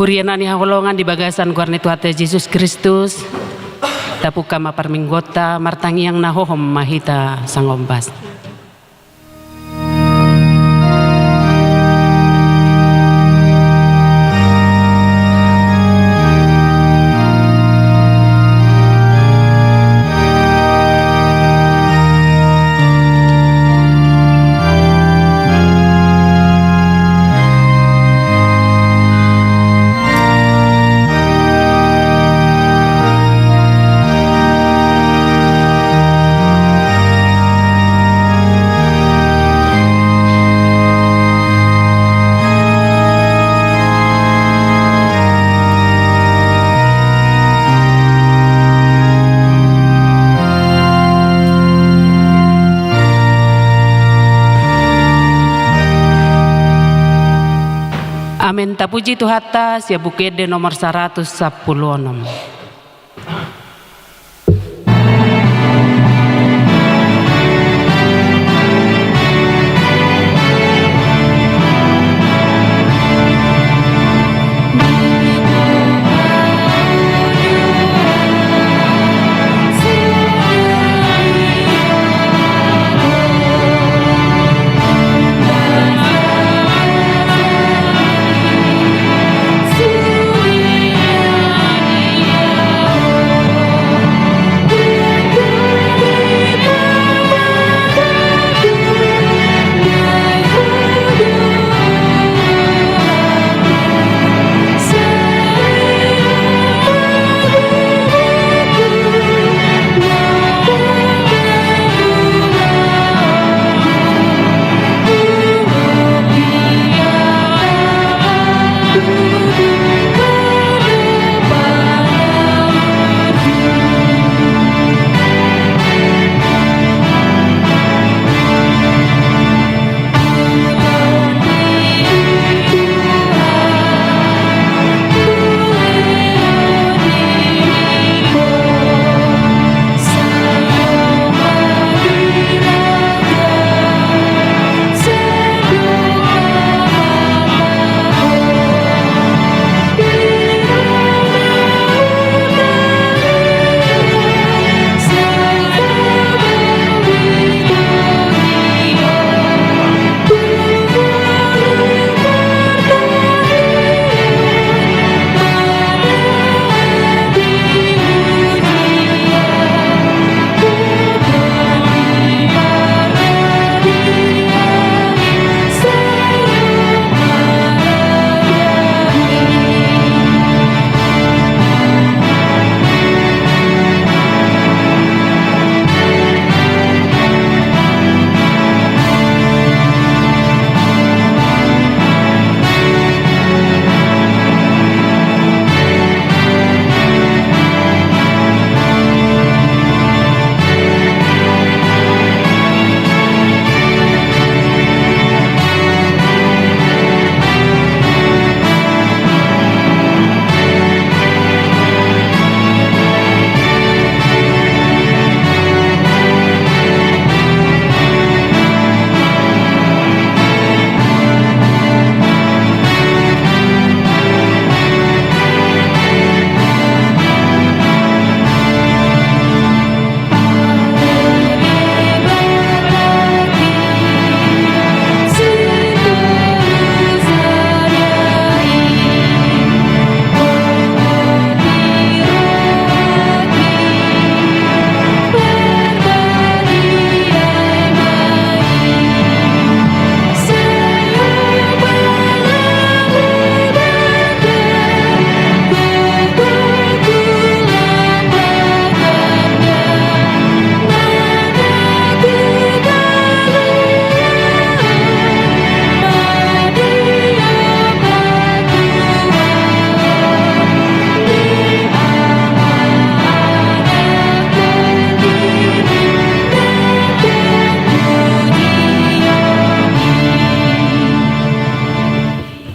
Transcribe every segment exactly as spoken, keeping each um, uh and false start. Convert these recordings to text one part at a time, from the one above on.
Huria na hinaholongan di bagasan goar ni Tuhanta Jesus Kristus, tapungka ma parmingguonta, martangiang na hohom ma hita sangombas. Amen. Tapuji Tuhanta, sian Buku Ende nomor saratus sampulu onom.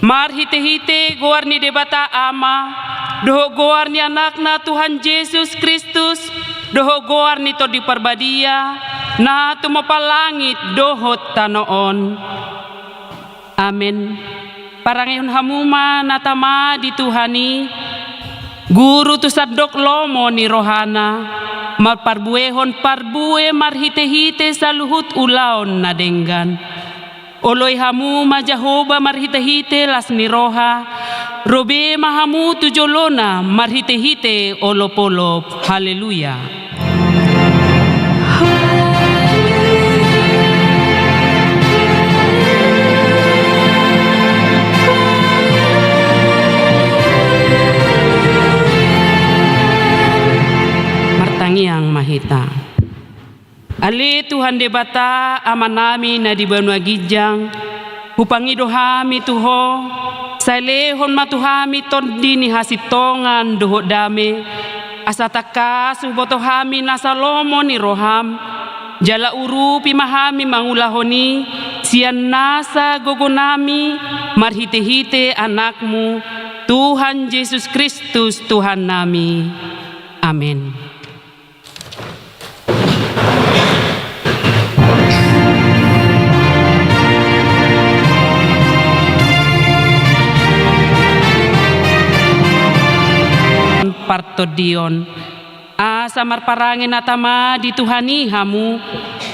Marhitehite goar ni Debata Ama, dohot goar ni Anakna Tuhan Jesus Kristus, dohot goar ni Tondi Parbadia, na tumompa langit dohot tano on. Amen. Parangehon hamu ma na tama di Tuhan i, guru tu sandok lomo ni rohana, marparbuehon parbue marhitehite saluhut ulaon na denggan. Oloi hamu ma Jahowa marhitehite las ni roha, ro be ma hamu tu jolona marhitehite olopolop. Haleluya. Martangiang ma hita. Ale Tuhan Debata, Amanami na di banua ginjang, hupangido hami tu Ho, sai lehon ma tu hami tondi ni hasintongan dohot dame, asa tangkas huboto hami nasa lomo ni roham, jala urupi ma hami mangulahon i sian nasa gogonami marhitehite Anakmu, Tuhan Jesus Kristus Tuhannami. Amen. Partondion. Asa marparange na tama di Tuhan i hamu,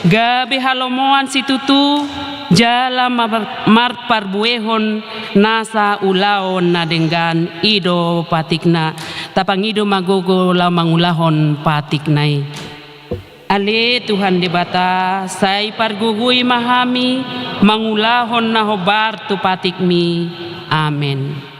gabe halomoan situtu, jala mar-, marparbuehon nasa ulaon na denggan, i do patikna. Tapangido ma gogo laho mangulahon patikna i. Ale Tuhan Debata, sai pargogoi ma hami mangulahon na hombar tu patikmi. Amen.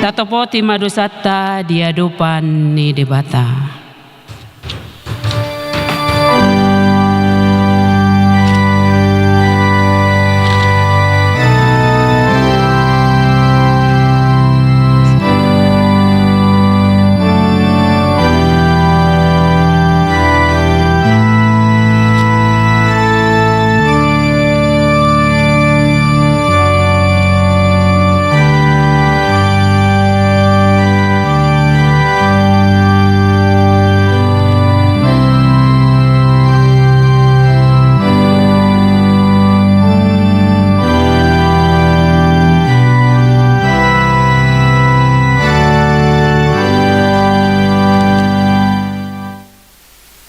Tatopoti ma dosanta di adopan ni Debata.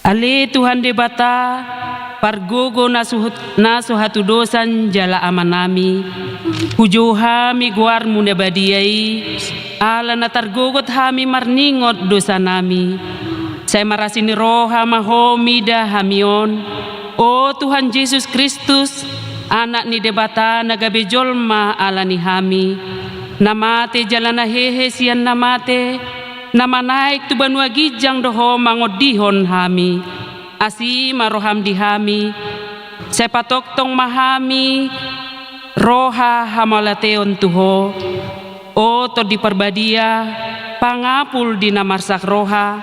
Ale Tuhan Debata, pargogo na suhut-, na so hatudosan jala Amanami, hujou hami goarmu na badia i, ala na targogot hami marningot dosanami. Sai marasi ni roha ma Ho mida hami on, o Tuhan Jesus Kristus, Anak ni Debata na gabe jolma ala ni hami, na mate jala na hehe sian na mate, na manaek tu banua ginjang do Ho mangondihon hami. Asi ma roham di hami, sai patongtong ma hami roha hamauliateon tu Ho. O Tondi Parbadia, pangapul di na marsak roha,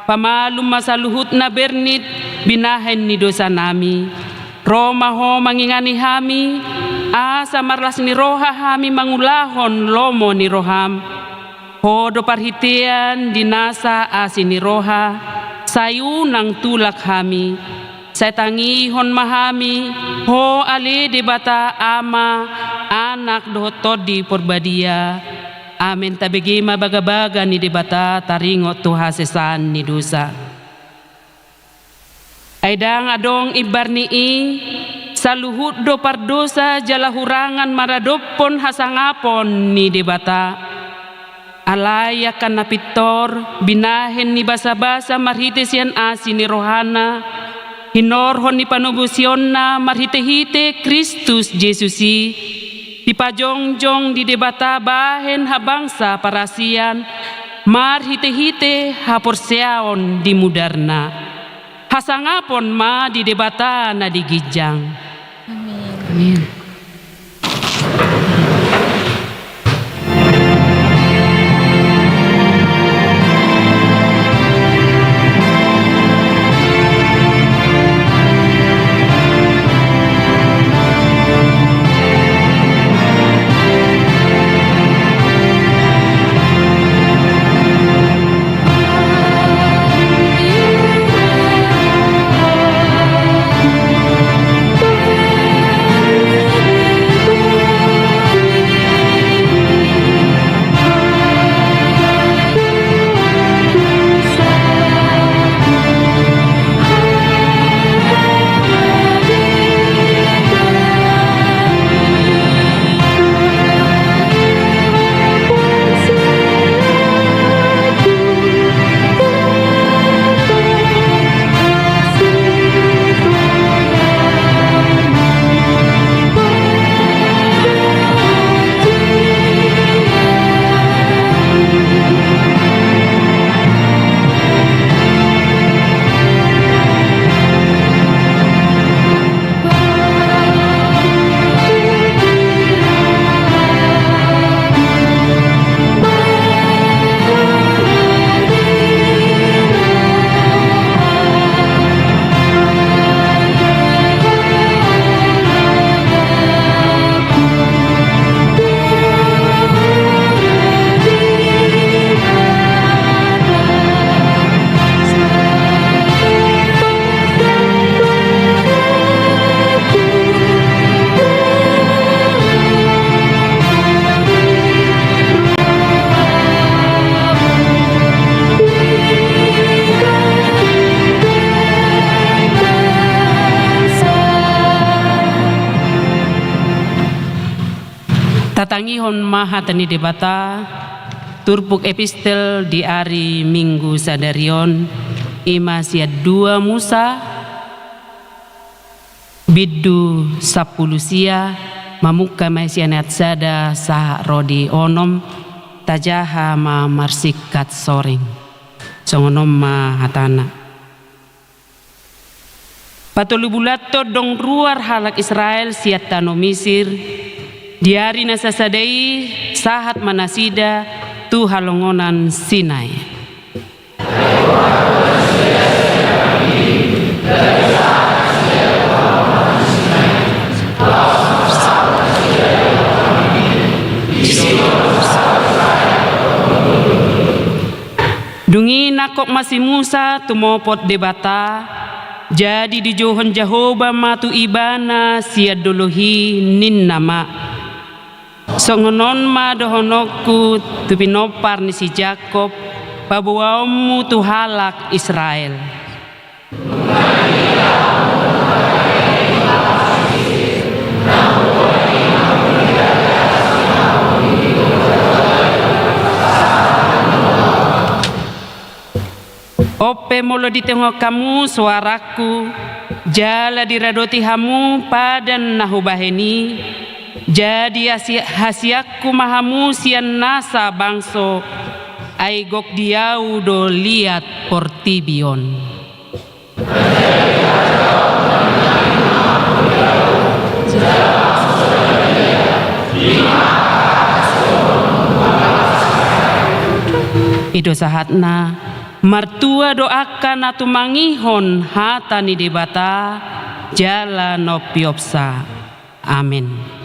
pamalum ma saluhutna bernit binahen ni dosanami. Ro ma Ho mangingani hami, asa marlas ni roha hami mangulahon lomo ni roham. Ho do parhitean di nasa asi ni roha, sai unang tulak hami. Sai tangihon ma hami Ho ale Debata Ama, Anak dohot Tondi Parbadia. Amen. Tabege ma bagabaga ni Debata taringot tu hasesaan ni dosa. Ai ndang adong imbar ni i, saluhut do pardosa jala hurangan maradophon hasangapon ni Debata. Alai angka na pintor, binahen ni basabasa marhite sian asi ni rohana, hinorhon ni panobusionna marhitehite Kristus Jesus i, dipajongjong di Debata bahen habangsa parasian, marhitehite haporseaon di mudarna. Hasangapon ma di Debata na di ginjang. Amin. Amin. Tatangihon ma hata ni Debata, turpuk epistel di ari Minggu sadari on, i ma sian dua Musa, bindu sampulu sia, mamungka ma i sian ayat sada sahat ro di onom, tajaha ma marsingkat soreng. Songon on ma hatana. Patolu bulan tondong ruar halak Israel sian tano Misir, di ari na sasada i sahat ma nasida tu halongonan Sinai. Dung i nangkok ma si Musa tumopot Debata, jadi dijouhon Jahowa ma tu ibana sian dolok i, ninna ma: Songon on ma dohononku tu pinompar ni si Jakkob, paboaonmu tu halak Israel. On pe molo ditehon hamu soarangku, jala diradoti hamu padan na hubahen i, jadi asi-, hasianku ma hamu sian nasa bangso, Ai gok di ahu do liat portibi on. I do sahatna, martua do angka na tumangihon hata ni Debata jala na umpiopsa. Amen.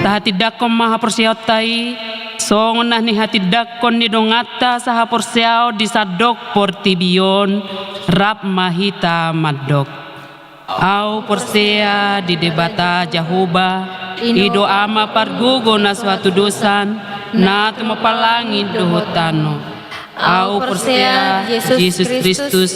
Tahatindangkon ma haporseaonta i, songon na nihatindangkon ni donganta sahaporseaon di sandok portibi on, rap ma hita mandok. Ahu porsea di Debata Jahowa, i do Ama pargogo na so hatudosan, na tumompa langit dohot tano. Ahu porsea Jesus Kristus,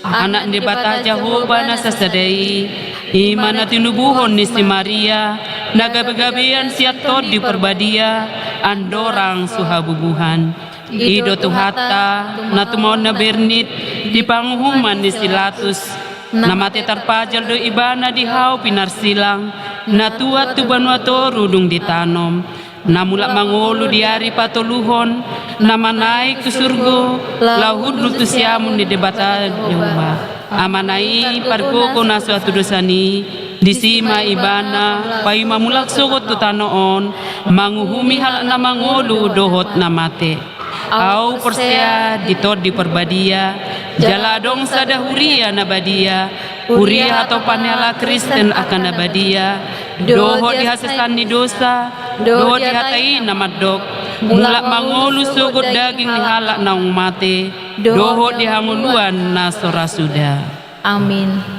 Anak ni Debata Jahowa na sasada i, i ma na tinubuhon ni si Maria, na gabegabean sian Tondi Parbadia, andorang so habubuhan. I do Tuhanta, na tumaon na bernit, di panguhuman ni si Latus, na mate tarpajal do Ibana di hau pinarsilang, na tuat tu banua toru dung ditanom, na mulak mangolu di ari patoluhon, na manaek tu surgo, laho hundul tu siamun ni Debata Jahowa. Amana i pargogo na so hatudosan i, disi ma Ibana, paima mulak sogot tu tano on, manguhumi halak na mangolu dohot na mate. Ahu porsea di Tondi Parbadia, jala adong sada huria na badia, huria hatopan ni halak Kristen angka na badia, dohot di hasesaan ni dosa, dohot di hata i na mandok, mulak mangolu sogot daging ni halak naung mate, dohot di hangoluan na so ra suda. Amin.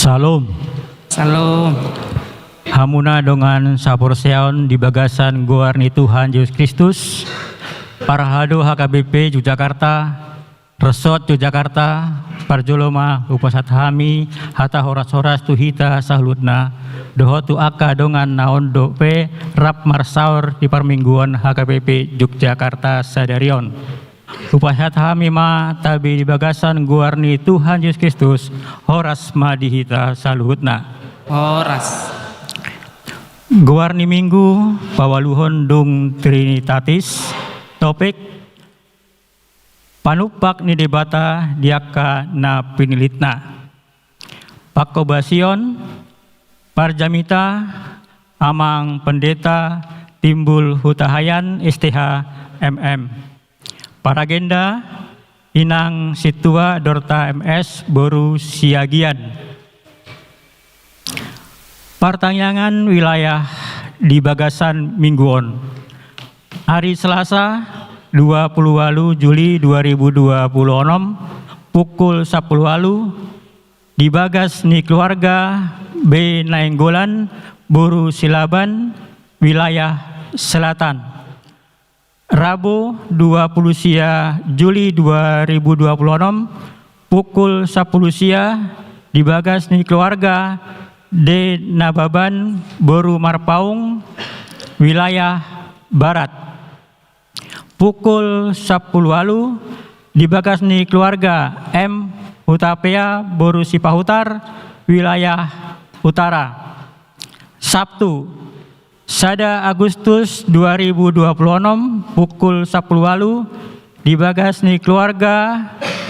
Salam. Salam. Hamuna dongan saporseaon di bagasan goar ni Tuhan Jesus Kristus, parhalado H K B P Yogyakarta, Resort Yogyakarta, parjolo ma hupasahat hami hata horas-horas tu hita saluhutna, dohot tu angka dongan na on dope rap marsaor di parmingguon H K B P Yogyakarta sadari on. Hupasahat hami ma tabi di bagasan goar ni Tuhan Jesus Kristus, horas ma di hita saluhutna. Horas. Goar ni Minggu paualuhon dung Trinitatis, topik: Panumpak ni Debata di angka na pinillitna. Panghobasion, parjamita, Amang Pendeta Timbul Hutahayan, S T H, M M. Paragenda, Inang Sintua Dorta, M S, boru Siagian. Partangiangan wilayah di bagasan minggu on. Ari Selasa, dua puluh ualu Juli dua ribu dua puluh onom, pukul sampulu ualu, di bagas ni keluarga B Nainggolan, boru Silaban, wilayah Selatan. Rabu, dua puluh sia Juli dua ribu dua puluh onom, pukul sampulu sia, di bagas ni keluarga D Nababan, boru Marpaung, wilayah Barat. Pukul sampulu ualu, di bagas ni keluarga M Hutapea, boru Sipahutar, wilayah Utara. Sabtu, sada Agustus dua ribu dua puluh onom, pukul sampulu ualu, di bagas ni keluarga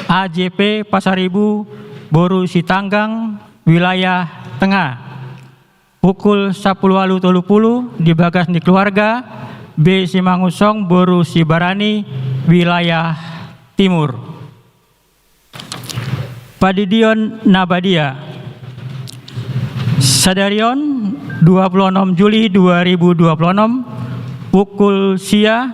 A J P Pasaribu, boru Sitanggang, wilayah Tengah. Pukul sampulu ualu tolu pulu, di bagas ni keluarga B Simangunsong, boru Sibarani, wilayah Timur. Pandidion na badia. Sadari on, dua puluh onom Juli dua ribu dua puluh onom, pukul sia,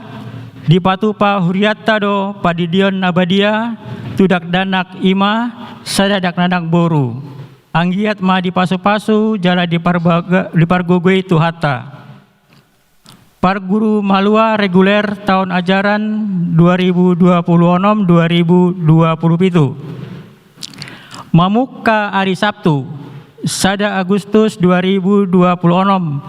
dipatupa hurianta do pandidion na badia tu dakdanak, i ma sada dakdanak boru. Anggiat ma dipasupasu jala diparbaga-, dipargogoi Tuhanta. Parguru malua reguler taon ajaran dua ribu dua puluh onom dua ribu dua puluh pitu. Mamungka ari Sabtu, sada Agustus dua ribu dua puluh onom,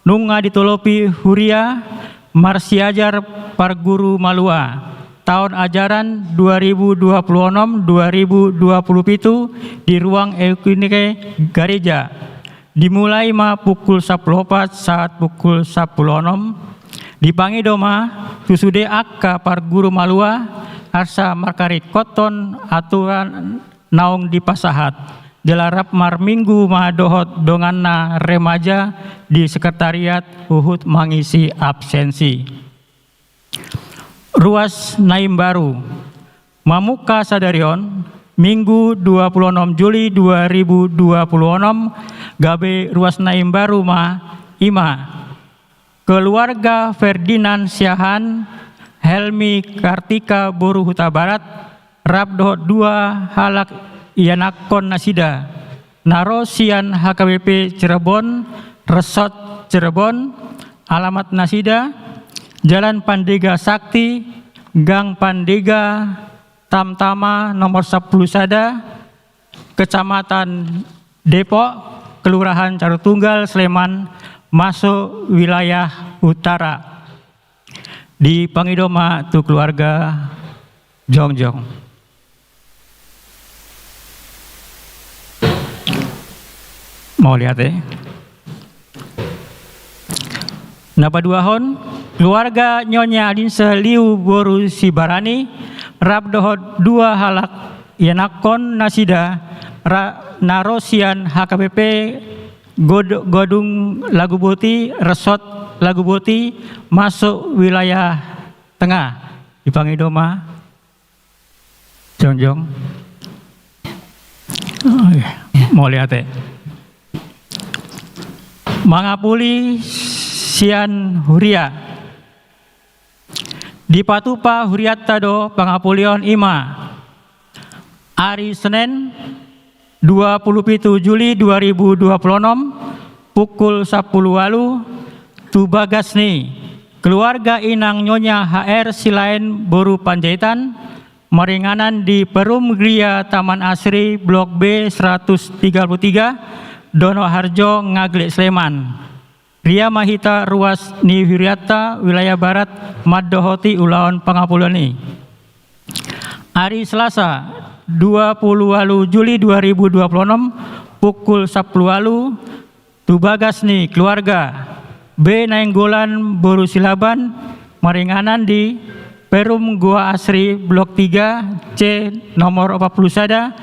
nunga ditolopi huria marsiajar parguru malua taon ajaran dua ribu dua puluh onom dua ribu dua puluh pitu di ruang Ekunike Gareja. Dimulai ma pukul sampulu opat sahat pukul sampulu onom. Dipangido ma tu sude angka parguru malua asa marharingkothon aturan naung dipasahat. Jala rap marminggu ma dohot donganna remaja di sekretariat huhut mangisi absensi. Ruas na imbaru. Mamungka sadari on, Minggu dua puluh onom Juli dua ribu dua puluh onom, gabe ruas na imbaru ma, i ma: Keluarga Ferdinand Siahaan, Helmi Kartika boru Hutabarat, rap dohot dua halak ianakhon nasida, na ro sian H K B P Cirebon, Resort Cirebon, alamat nasida, Jalan Pandega Sakti, Gang Pandega, Tamtama nomor sampulu sada, Kecamatan Depok, Kelurahan Carutunggal, Sleman, masuk wilayah Utara. Dipangido ma tu keluarga jongjong. Mauliate. Na paduahon, keluarga Nyonya Linse Liu boru Sibarani, rap dohot dua halak ianakhon nasida, ra-, na ro sian H K B P God-, Godung Laguboti, Resort Laguboti, masuk wilayah Tengah. Dipangido ma jongjong. Oh, iya. Mauliate. Mangapuli sian huria. Dipatupa hurianta do pangapulion, i ma ari Senen, Dua puluh pitu Juli dua ribu dua puluh enam, pukul sampulu ualu, tu bagas ni keluarga inang Nyonya H R Silaen boru Panjaitan, maringanan di Perum Gria Taman Asri Blok B seratus tiga puluh tiga, Donoharjo, Ngaglek, Sleman. Ria ma hita ruas ni hurianta wilayah Barat mandohoti ulaon pangapulion i. Ari Selasa, dua puluh ualu Juli dua ribu dua puluh enam, pukul sampulu ualu, tu bagas ni keluarga B Nainggolan boru Silaban, maringanan di Perum Goa Asri Blok tiga C nomor opat pulu sada,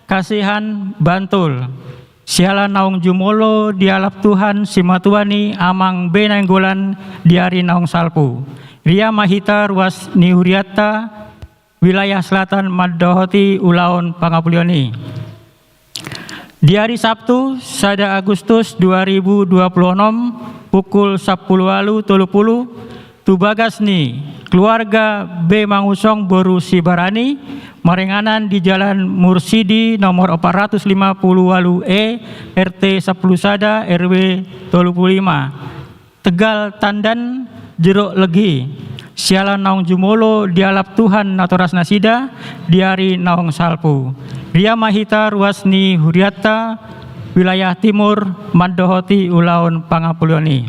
Kasihan, Bantul. Siala naung jumolo dialap Tuhan simatua ni amang B Nainggolan di ari naung salpu. Ria ma hita ruas ni hurianta wilayah selatan mandohoti ulaon pangapulion i. Di ari Sabtu, sada Agustus dua ribu dua puluh enam, pukul sampulu ualu tolu pulu, tu bagas ni keluarga B Mangusong boru Sibarani, maringanan di Jalan Mursidi nomor opat ratus lima pulu ualu E, R T sampulu sada, R W tolu pulu lima, Tegal Tandan, Jeruk Legi. Siala naung jumolo dialap Tuhan natoras nasida di ari naung salpu. Ria ma hita ruas ni hurianta wilayah timur mandohoti ulaon pangapulion i.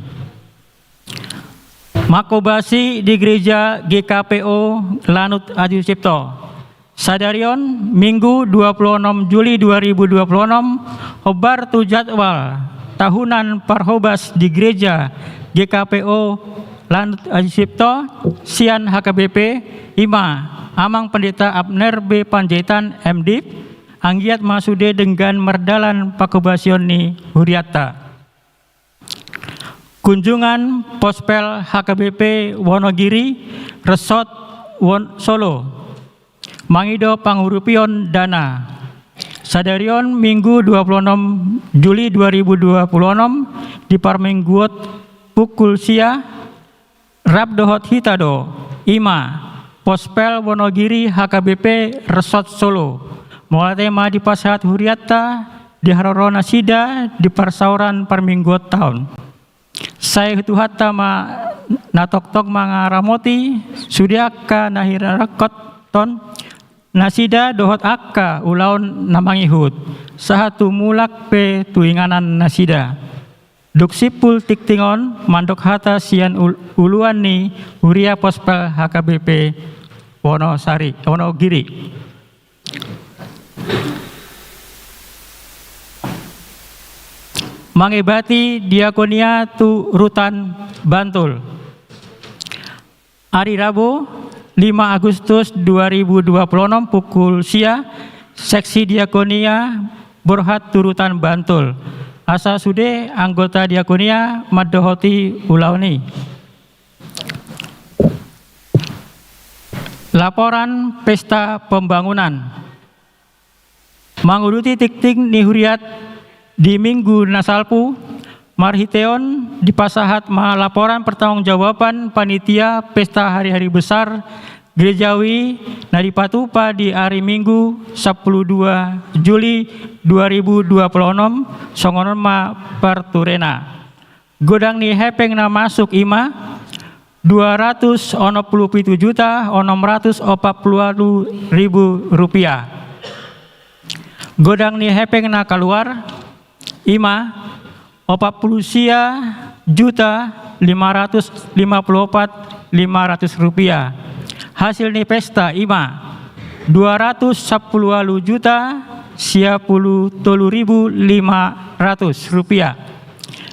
Mangkobasi di gereja G K P O Lanut Aji Sucipto. Sadari on, Minggu dua puluh enam Juli dua ribu dua puluh enam, hombar tu jadwal tahunan parhobas di gereja G K P O Lanut Aji Sucipto sian H K B P, i ma Amang Pendeta Abner B Panjaitan, M Div, anggiat ma sude denggan mardalan pangkobasion ni hurianta. Kunjungan Pospel H K B P Wonogiri, Resort Won-, Solo, mangido pangurupion dana. Sadari on, Minggu dua puluh enam Juli dua ribu dua puluh enam, di parmingguon pukul sia, rap dohot hita do, i ma Pospel Wonogiri H K B P Resort Solo. Mauliate ma dipasahat hurianta di haroro nasida di parsaoran parmingguonta on. Sai Tuhanta ma na tongtong mangaramoti sude angka na hinarangkothon nasida dohot angka ulaon na mangihut, sahat tu mulak pe tu inganan nasida. Dung simpul tingting on, mandok hata sian ul-, uluan ni huria Pospel H K B P Wonosari, Wonogiri. Mangebati diakonia tu Rutan Bantul. Ari Rabu, lima Agustus dua ribu dua puluh enam, pukul sia, seksi diakonia borhat tu Rutan Bantul. Asa sude anggota diakonia mandohoti ulaon i. Laporan pesta pembangunan. Manguduti tingting ni huriat di minggu na salpu, marhiteon dipasahat ma laporan pertanggungjawaban panitia pesta hari-hari besar gerejawi na dipatupa di ari Minggu sampulu dua Juli dua ribu dua puluh enam, songon on ma parturena. Godang ni hepeng na masuk i ma dua ratus onom pulu pitu juta onom ratus opat pulu ualu ribu rupiah. Godang ni hepeng na kaluar i ma opat pulu sia juta lima ratus lima pulu opat lima ratus rupiah. Hasil ni pesta i ma dua ratus sampulu ualu juta sia pulu tolu ribu lima ratus rupiah.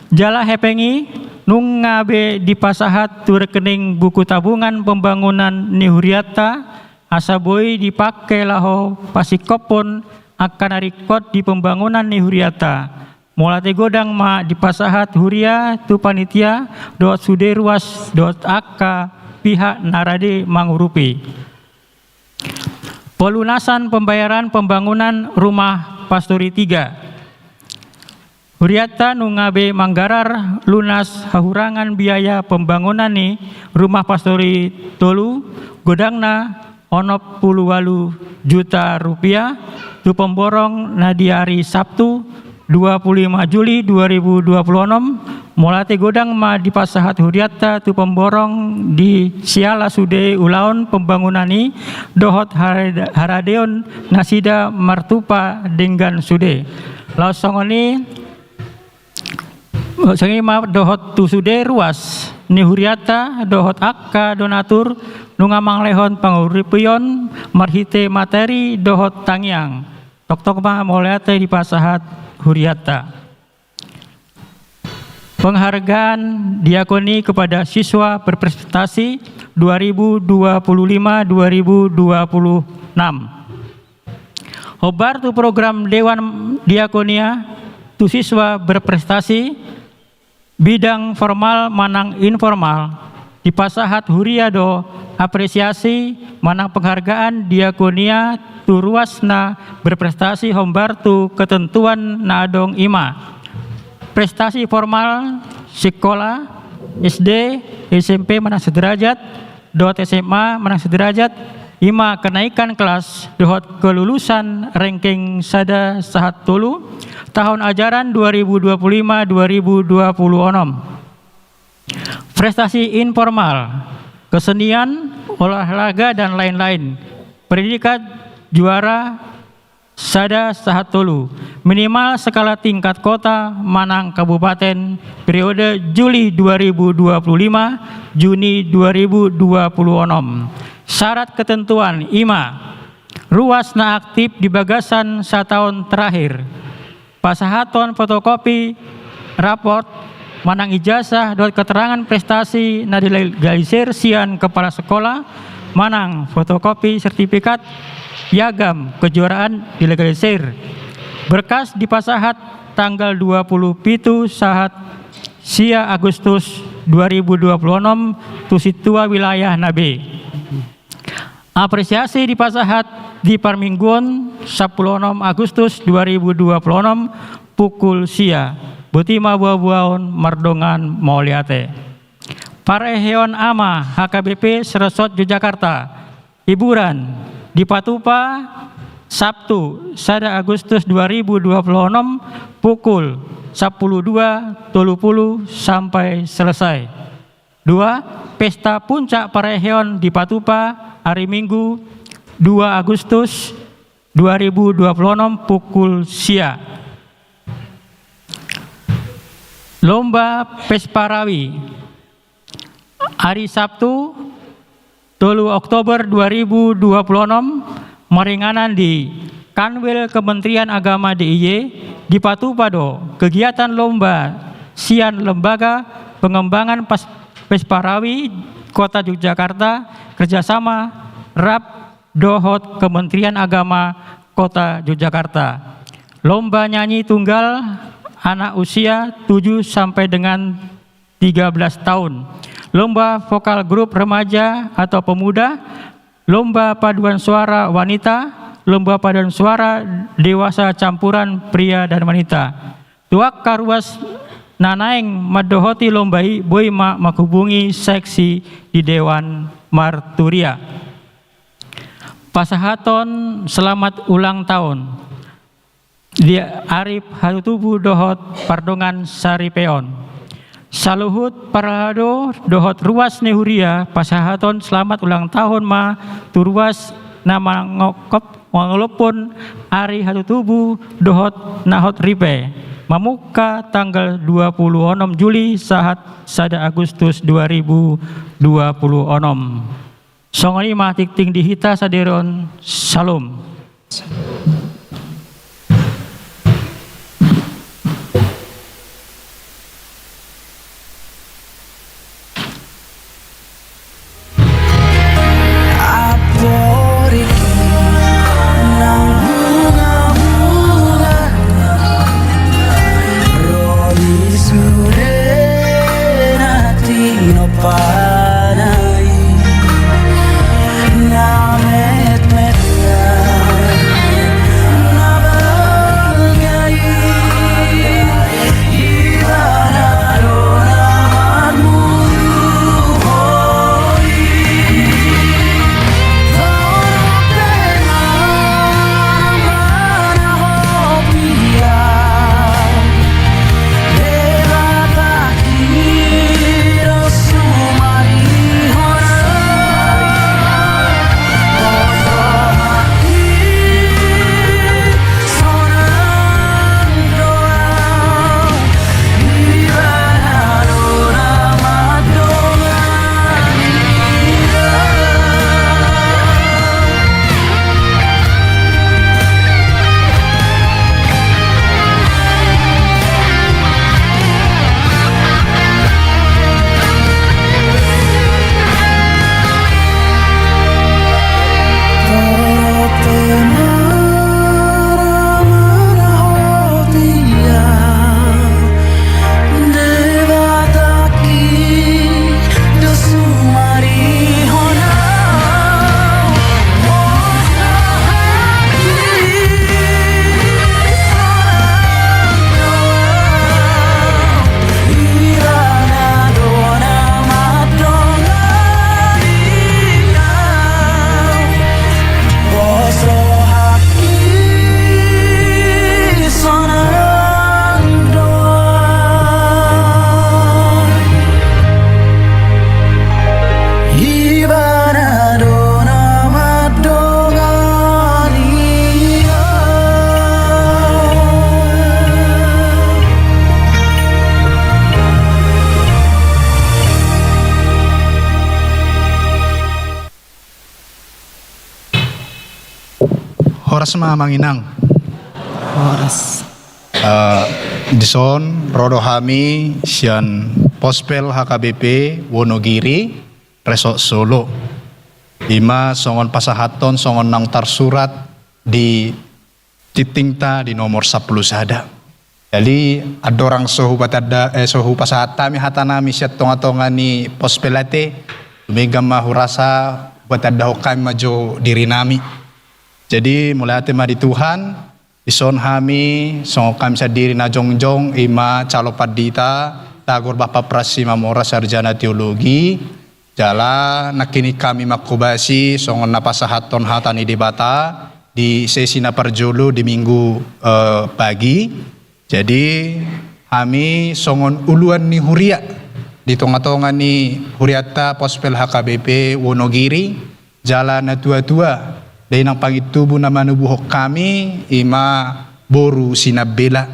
Jala hepeng i nunga be dipasahat tu rekening buku tabungan pembangunan ni hurianta, asa boi dipangke laho pasingkophon angka na ringkot di pembangunan ni hurianta. Mauliate godang ma dipasahat huria tu panitia dohot sude ruas dohot angka pihak na rade mangurupi. Pelunasan pembayaran pembangunan rumah pastori tiga. Hurianta nunga be manggarar lunas hahurangan biaya pembangunan ni rumah pastori tolu, godangna onom pulu ualu juta rupiah, tu pamborong na di ari Sabtu, dua puluh lima Juli dua ribu dua puluh enam, mauliate godang ma dipasahat hurianta tu pamborong di siala sude ulaon pembangunan i dohot harade-, haradeon nasida martupa denggan sude. Laos songon i, songon i ma dohot tu sude ruas ni hurianta dohot angka donatur nunga mangalehon panguripion marhite materi dohot tangiang. Tongtong ma mauliate dipasahat hurianta. Penghargaan diakoni kepada siswa berprestasi dua ribu dua puluh lima dua ribu dua puluh enam. Hombar tu program Dewan Diakonia tu siswa berprestasi, bidang formal manang informal, dipasahat huria do apresiasi manang penghargaan diakonia tu ruas na berprestasi hombar tu ketentuan na adong, i ma: prestasi formal sikola, S D, S M P manang sederajat, dohot S M A manang sederajat, i ma kenaikan kelas dohot kelulusan ranking sada sahat tolu tahun ajaran dua ribu dua puluh lima dua ribu dua puluh enam. Prestasi informal, kesenian, olahraga, dan lain-lain, predikat juara sada sahat tolu, minimal skala tingkat kota manang kabupaten, periode Juli dua ribu dua puluh lima, Juni dua ribu dua puluh enam. Syarat ketentuan, i ma: ruas na aktif di bagasan sataon terakhir, pasahaton fotokopi raport manang ijasah dohot keterangan prestasi na dilegalisir sian kepala sekolah manang fotokopi sertifikat piagam kejuaraan dilegalisir. Berkas dipasahat tanggal dua puluh pitu sahat sia Agustus dua ribu dua puluh enam tu sintua wilayah na be. Apresiasi dipasahat di parmingguon sampulu onom Agustus dua ribu dua puluh onom pukul sia. Boti ma buabuaon, mardongan mauliate. Pareheon ama H K B P se-Resort Yogyakarta, hiburan, dipatupa Sabtu sada Agustus dua ribu dua puluh onom pukul sampulu dua tolu pulu sampai selesai. Dua, pesta puncak pareheon dipatupa ari Minggu dua Agustus dua ribu dua puluh onom pukul sia. Lomba Pesparawi, ari Sabtu tolu Oktober dua ribu dua puluh onom, maringanan di Kanwil Kementerian Agama D I Y, dipatupa do kegiatan lomba sian Lembaga Pengembangan Pas-, Pesparawi Kota Yogyakarta kerjasama rap dohot Kementerian Agama Kota Yogyakarta. Lomba nyanyi tunggal anak usia tujuh sampai dengan tiga belas tahun, lomba vokal grup remaja atau pemuda, lomba paduan suara wanita, lomba paduan suara dewasa campuran pria dan wanita. Tu angka ruas na naeng mandohoti lomba i, boi ma manghubungi seksi di Dewan Marturia. Pasahaton selamat ulang tahun di ari hatutubu dohot pardongan saripeon. Saluhut parhalado dohot ruas ni huria pasahaton selamat ulang tahun ma tu ruas na mangongkop, mangolophon ari hatutubu dohot na hot ripe, mamungka tanggal dua puluh onom Juli sahat sada Agustus dua ribu dua puluh onom. Songon i ma tingting di hita sadari on. Syalom. Horas ma amang inang. Horas. Eh, dison ro do hami sian Pospel H K B P Wonogiri, Resort Solo. Ima songon pasahathon songon naung tarsurat di tingtingta di nomor sampulu sada. Jadi andorang so hupatanda, eh, so hupasahat hami hatanami sian tongatonga ni Pospel ate, tumenggan ma hurasa hupatandahon hami ma jo dirinami. Jadi mauliate ma di Tuhan. Dison hami songon hami sandiri na jongjong, ima calo pandita Tagor Bapa Pras Simamora, sarjana teologi, jala nangkining hami manghobasi songon na pasahathon hata ni Debata di sesi na parjolo di Minggu, eh, pagi. Jadi hami songon uluan ni huria di tongatonga ni hurianta Pospel H K B P Wonogiri, jala natuatua, dainang pangintubu na manubuhon hami, ima boru Sinambela.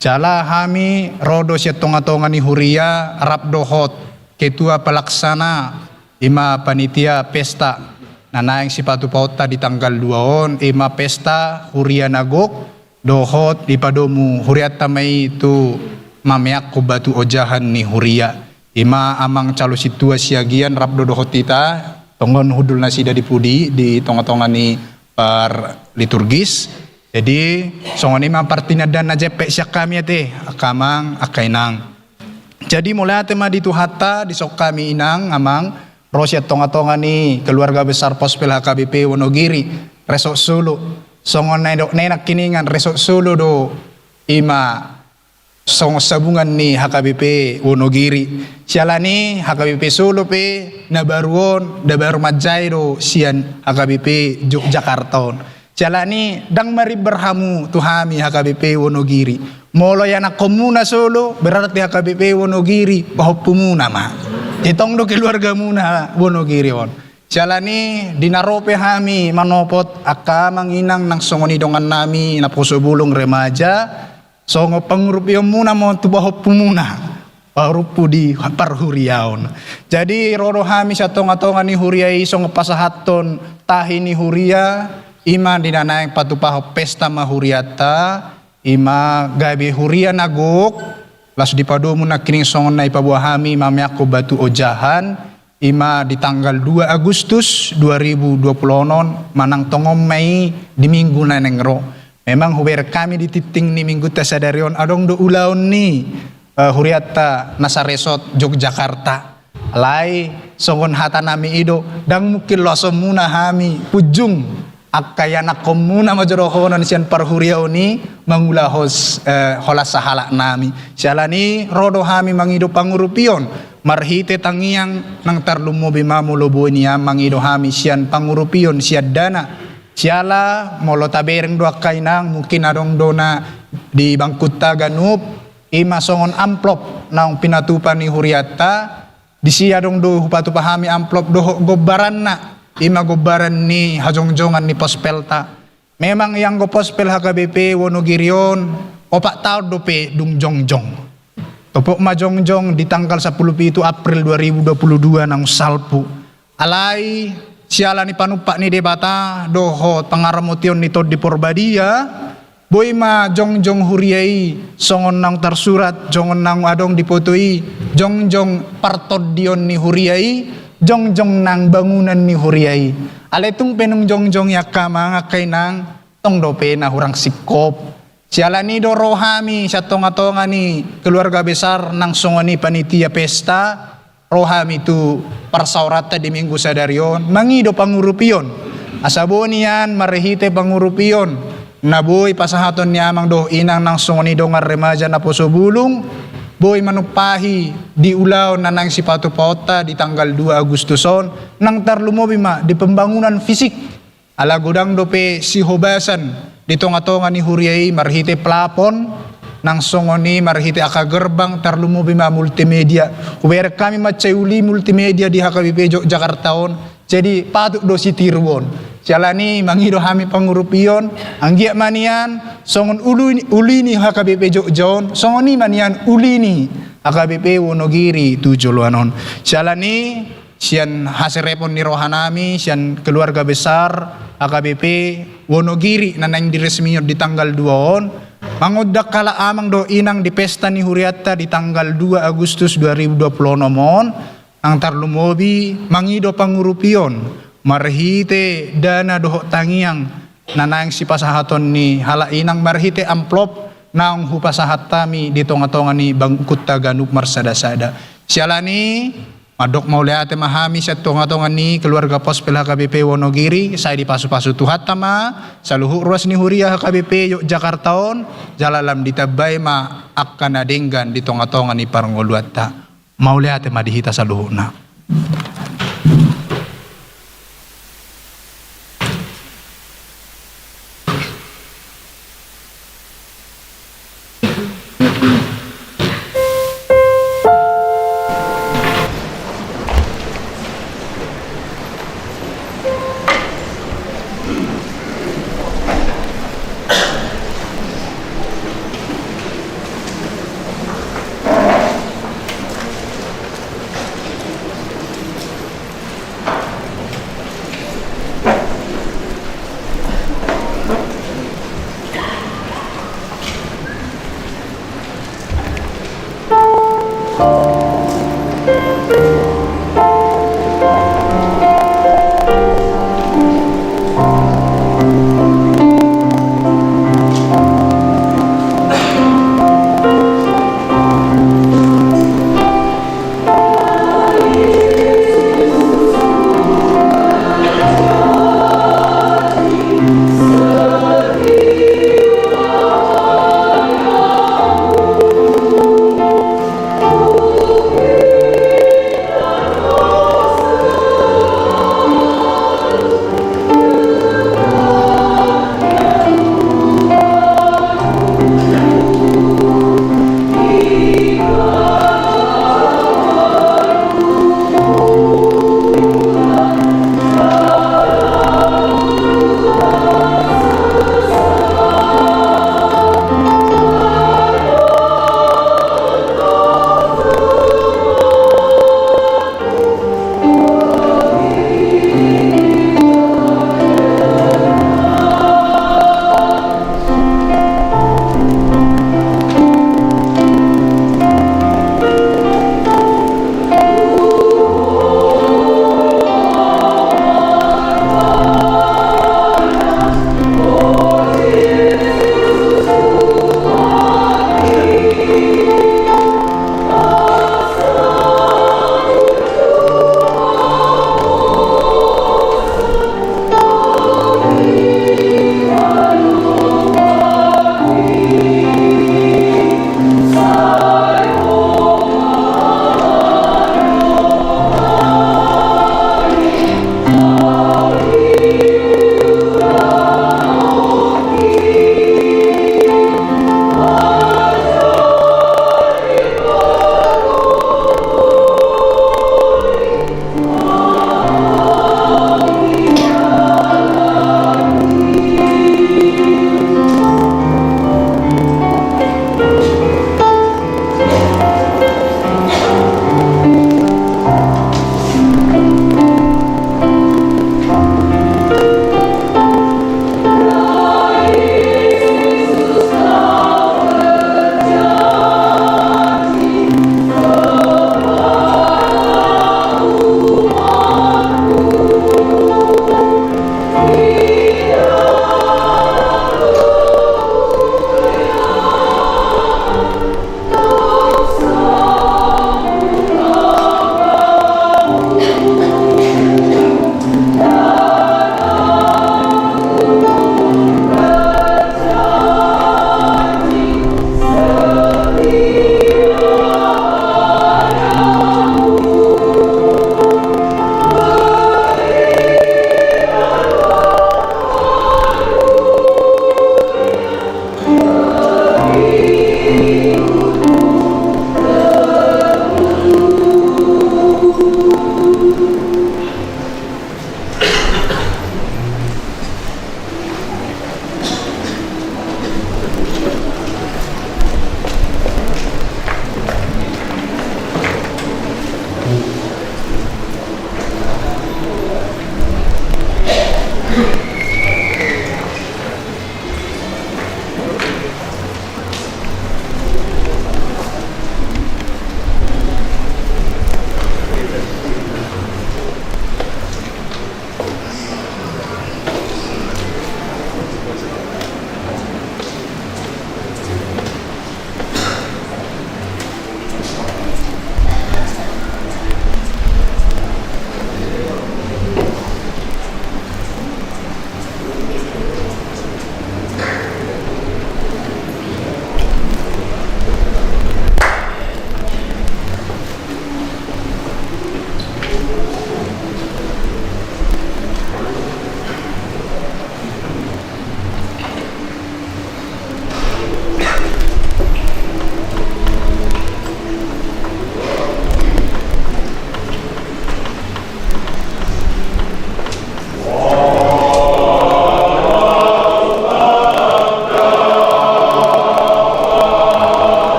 Jala hami ro do sian tongatonga ni huria rap dohot ketua pelaksana, ima panitia pesta na naeng sipatupaonta di tanggal dua on, ima pesta huria na gok, dohot dipadomu hurianta ma i tu mameakhon batu ojahan ni huria. Ima amang calo sintua Siagian rap do dohot hita, tongon hundul nasida di pudi di tongatonga ni parliturgis. Jadi songon i ma partinandaan na jempek sian hami ate, angka amang, angka inang. Jadi mauliate ma di Tuhanta, dison hami inang, amang, ro sian tongatonga ni keluarga besar Pospel H K B P Wonogiri, Resort Solo. Songon na nidok nangkiningan, Resort Solo do ima songon sabungan ni H K B P Wonogiri. Siala ni H K B P Solo pe na baru on, na baru manjae do sian H K B P Jogjakarta on. Siala ni ndang marimbar hamu tu hami H K B P Wonogiri. Molo ianakhonmuna Solo, berarti H K B P Wonogiri pahompumuna ma. Tong do keluargamuna Wonogiri on. Siala ni di na ro pe hami manopot angka amang inang nang songon i dongannami naposo bulung, remaja, songon pangurupionmuna ma on tu pahompumuna, parhuriaon. Jadi ro do hami sian tongatonga ni huria i songon pasahathon tahi ni huria, ima di na naeng patupahon pesta ma hurianta, ima gabe huria na gok, laos dipadomu nangkining songon na ipaboa hami mameakhon batu ojahan, ima di tanggal dua Agustus dua ribu dua puluh onom, manang tongon ma i di minggu na naeng ro. Memang hubereng hami di tingting ni minggunta sadari on adong do ulaon ni, eh, hurianta na sa-Resort Jogjakarta. Alai songon hatanami i do, ndang mungkin loasonmuna hami punjung angka ianakhonmuna ma jo dohonon sian parhuriaon i mangulahon, eh, holan sahalaknami. Siala ni ro do hami mangido pangurupion marhite tangiang, nang tarlumobi ma molo boi nian mangido hami sian pangurupion sian dana. Siala molo tabereng do angka inang, mungkin adong do na di bangkunta ganup, ima songon amplop naung pinatupa ni hurianta. Disi adong do hupatupa hami amplop dohot gombaranna, ima gombaran ni hajongjongan ni Pospelta. Memang ianggo Pospel H K B P Wonogiri on, opat taon dope dung jongjong. Topot ma jongjong di tanggal sampulu pitu April dua ribu dua puluh dua naung salpu. Alai siala ni panumpak ni Debata dohot pangaramotion ni Tondi Porbadia, boi ma jongjong huria i songon naung tarsurat, songon naung adong di foto i, jongjong partondion ni huria i, jongjong nang bangunan ni huria i. Alai tung pe nunga jongjong i, angka amang, angka inang, tong dope na hurang singkop. Siala ni do ro hami sian tongatonga ni keluarga besar nang songon i panitia pesta, ro hami tu parsaoranta di minggu sadari on mangido pangurupion. Asa boi nian marhite pangurupion na boi pasahaton ni amang dohot inang nang songon i dongan remaja naposo bulung, boi manumpahi di ulaon na naeng sipatupaonta di tanggal dua Agustus on, nang tarlumobi ma di pembangunan fisik. Ala godang dope sihobasan di tongatonga ni huria i marhite plafon, nang songon i marhite angka gerbang, tarlumobi ma multimedia. Hubereng hami mansai uli multimedia di H K B P Jogjakarta on, jadi patut do sitiruon. Siala ni mangido hami pangurupion, anggiat ma nian songon uli, uli ni H K B P Jogja on, songon i ma nian uli ni H K B P Wonogiri tu joloan on. Siala ni sian haserepon ni rohanami, sian keluarga besar H K B P Wonogiri na naeng diresmion di tanggal dua on, mangundang halak amang dohot inang di pesta ni hurianta di tanggal dua Agustus dua ribu dua puluh enam on, nang tarlumobi mangido pangurupion marhite dana dohot tangiang na naeng sipasahaton ni halak inang marhite amplop naung hupasahat hami di tonga-tonga ni bangkunta ganup marsada-sada. Siala ni i, mandok mauliate ma hami sian tonga-tonga ni keluarga Pospel H K B P Wonogiri, sai dipasupasu Tuhanta ma saluhut ruas ni huria H K B P Yogyakarta on, jala lam ditambai ma angka na denggan di tonga-tonga ni parngoluanta. Mauliate ma di hita saluhutna.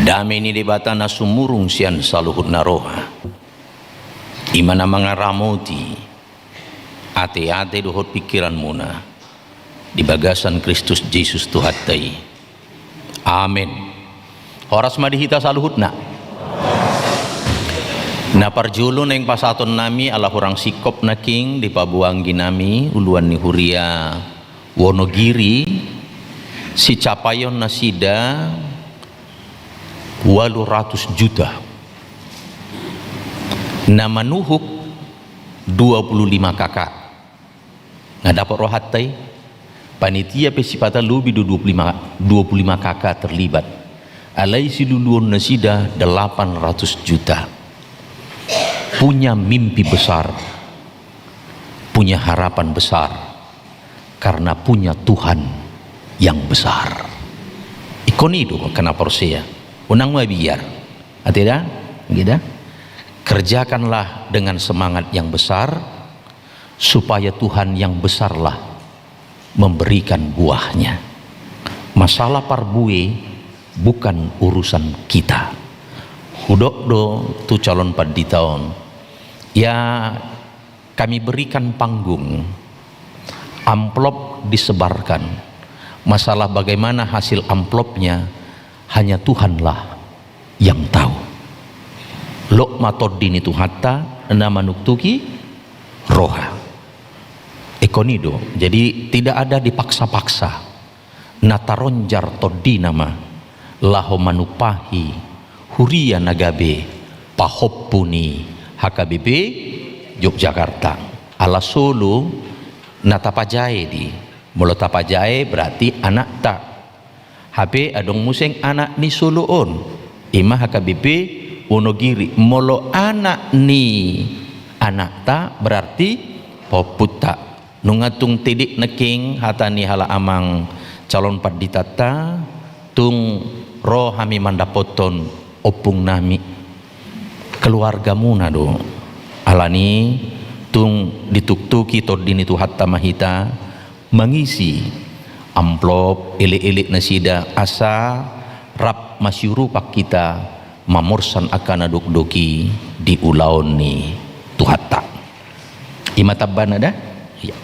Dame ni Debata na sumurung sian saluhut na roha, i ma na mangaramoti ateate dohot pingkiranmuna di bagasan Kristus Jesus Tuhanta i. Amen. Horas ma di hita saluhutna. Na parjolo naeng pasahatonnami ala hurang singkop nangkin di paboa angginami uluan ni huria Wonogiri, sicapaion nasida ualu ratus juta. Na manuhuk dua puluh lima K K. Nga dapot rohanta i, panitia pe sipata lobi do dua puluh lima, dua puluh lima K K terlibat. Alai siluluon nasida delapan ratus juta. Punya mimpi besar, punya harapan besar, karena punya Tuhan yang besar. Ingkon i do angka na porsea. Unang mabiar. Ate da? Gitu. Kerjakanlah dengan semangat yang besar, supaya Tuhan yang besarlah memberikan buahnya. Masalah parbue bukan urusan kita. Hudok do tu calon pandita on. Ya, kami berikan panggung, amplop disebarkan. Masalah bagaimana hasil amplopnya, hanya Tuhanlah yang tahu. Lok ma Tondi ni Tuhanta na manuktuki roha. Ingkon i do. Jadi, tidak ada dipaksa-paksa. Na taronjar tondina ma laho manumpahi huria na gabe pahompu ni H K B P Yogyakarta. Ala solo na tapajae do i. Molo tapajae berarti anakta. Hape adong muse anak ni solo on, i ma H K B P Wonogiri. Molo anak ni anakta berarti pahompunta. Nunga tung tedek nangkin hata ni halak amang calon panditanta, tung ro hami mandapothon ompungnami. Keluargamuna do. Alani tung dituktuki Tondi ni Tuhanta ma hita mangisi amplop elek-elek nasida asa rap masiurupan hita mamorsan angka na dokdok i di ulaon ni Tuhanta. I ma tambana da? Iya.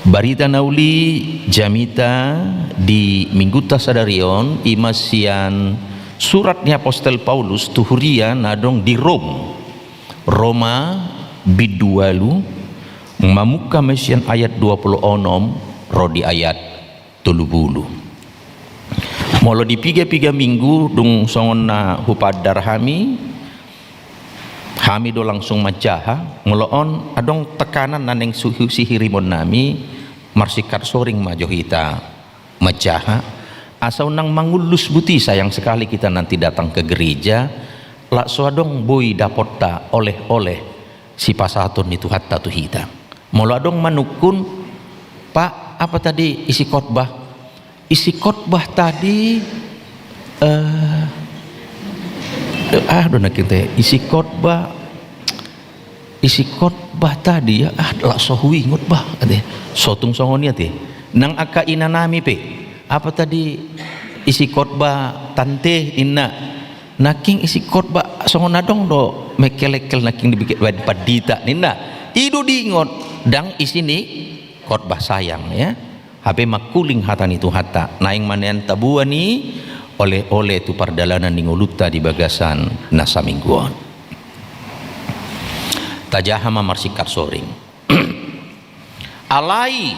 Barita na uli jamita di Minggunta sadari on, i ma sian surat ni apostel Paulus tu huria na adong di Rom. Roma bindu ualu, mamungka ma sian ayat dua pulu onom ro di ayat tolu pulu. Molo di piga-piga minggu dung songon na hupaandar hami, hami do langsung manjaha. Molo on adong tekanan na naeng su-, sihirimonnami, marsingkat soring ma jo hita manjaha. Asa unang mangullus buti, sayang sekali kita nanti datang ke gereja, lak so adong boi dapotta oleh-oleh sipasahaton ni Tuhanta tu hita. Molo adong manungkun, "Pak, apa tadi isi khotbah?" Isi khotbah tadi, eh, eh, ah, do nangkin te, isi khotbah, isi khotbah tadi ya, ah, lak so huingot bah, ate. So tung songon i ate. Nang angka inanami pe, "Apa tadi isi khotbah tante?" ninna. Nangkin isi khotbah songon adong do mengkelengkel nangkin di bike-, baen pandita ninna. I do diingot, ndang isi ni khotbah, sayang ya. Hape mangkuling hata ni Tuhanta, naeng ma nian taboan i oleh-oleh tu pardalanan ni ngolunta di bagasan na saminggu on. Tajaha ma marsingkat soring. Alai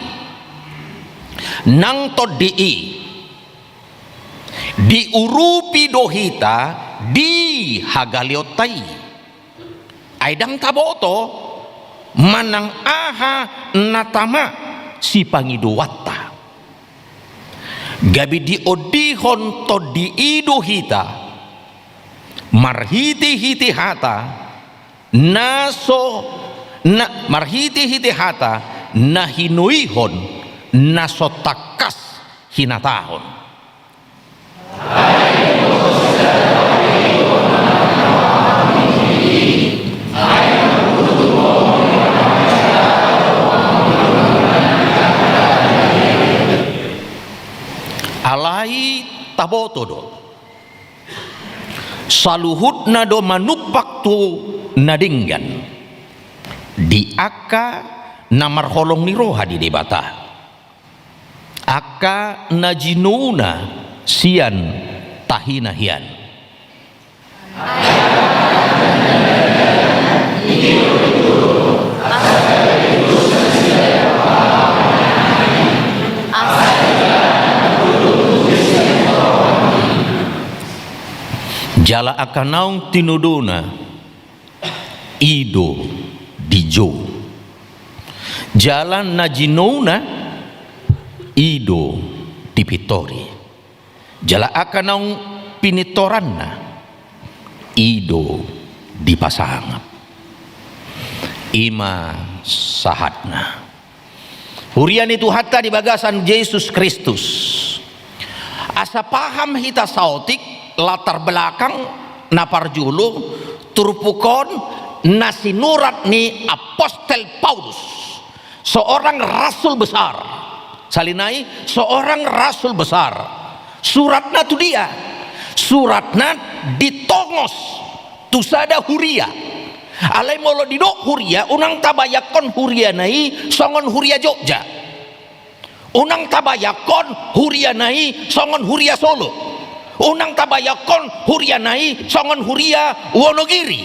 nang tondi i diurupi do hita di hagaleonta i. Ai ndang taboto manang aha na tama sipangidoanta. Gabe diondihon tondi i do hita marhite-hite hata na so, na, marhite-hite hata na hinoihon, na so tangkas hinatahon. Alai taboto do, saluhutna do manumpak tu na denggan di angka na marholong ni roha di Debata. Angka na jinouna sian tahina hian. Jala angka naung tinodona i do dijou. Jala na jinouna i do dipintori. Jala angka naung pinintoranna i do dipasangap. I ma sahatna. Huria ni Tuhanta di bagasan Jesus Kristus. Asa paham hita saotik latar belakang na parjolo turpuk on na sinurat ni Apostel Paulus, seorang rasul besar. Sahali nai, seorang rasul besar. Suratna tu dia? Suratna ditongos tu sada huria. Alai molo didok huria, unang tabayangkon huriana i songon huria Jogja. Unang tabayangkon huriana i songon huria Solo. Unang tabayangkon huriana i songon huria Wonogiri.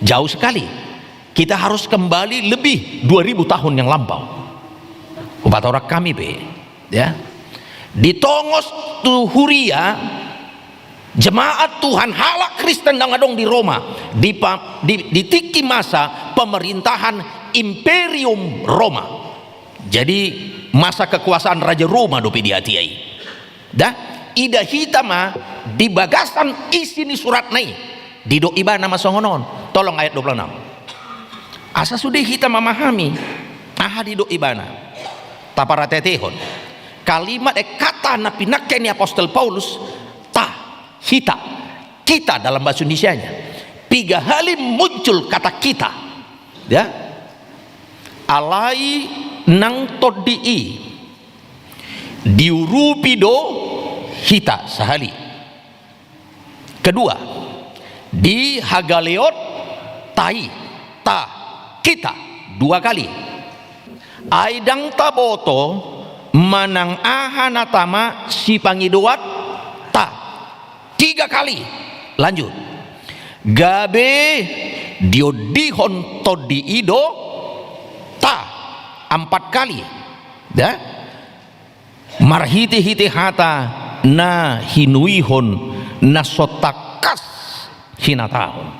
Jauh sekali. Kita harus kembali lebih dua ribu tahun yang lampau. Hupatorang hami be, ya. Ditongos tu huria, jemaat Tuhan, halak Kristen naung adong di Roma, di pa-, di, di tingki masa pemerintahan Imperium Roma. Jadi, masa kekuasaan Raja Roma dope di hatiha i. Da, ida hita ma di bagasan isi ni suratna i. Didok ibana ma songon on. Tolong ayat dua puluh enam. Asa sude hita mamahami aha didok ibana. Taparateatehon. Kalimat, eh, kata na pinangke ni Apostel Paulus, ta, hita, kita dalam bahasa Indonesianya. Piga hali muncul kata kita. Ya. Alai nang tondi i diurupi do hita sahali. Kedua, di hagaleon ta i, ta, kita, dua kali. Ai ndang taboto manang aha na tama sipangidoanta. Tiga kali. Lanjut. Gabe diondihon tondi i do ta. Empat kali. Ya. Marhitehite hata na hinuihon na so tangkas hinatahon.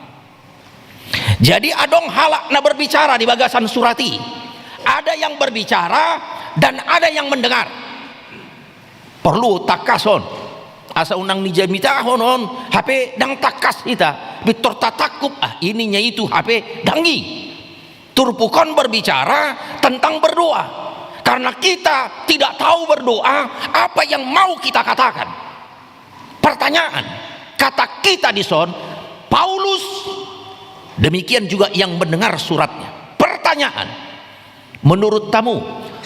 Jadi adong halak na berbicara di bagasan surat i. Ada yang berbicara dan ada yang mendengar. Porlu tangkashon. Asa unang nijamitahon on, hape ndang tangkas hita. Pintor tatangkup, ah, ini nya itu, hape ndang i. Turpuk on berbicara tentang berdoa. Karena kita tidak tahu berdoa, apa yang mau kita katakan. Pertanyaan, kata kita dison, Paulus, demikian juga yang mendengar suratnya. Pertanyaan, menurut kamu,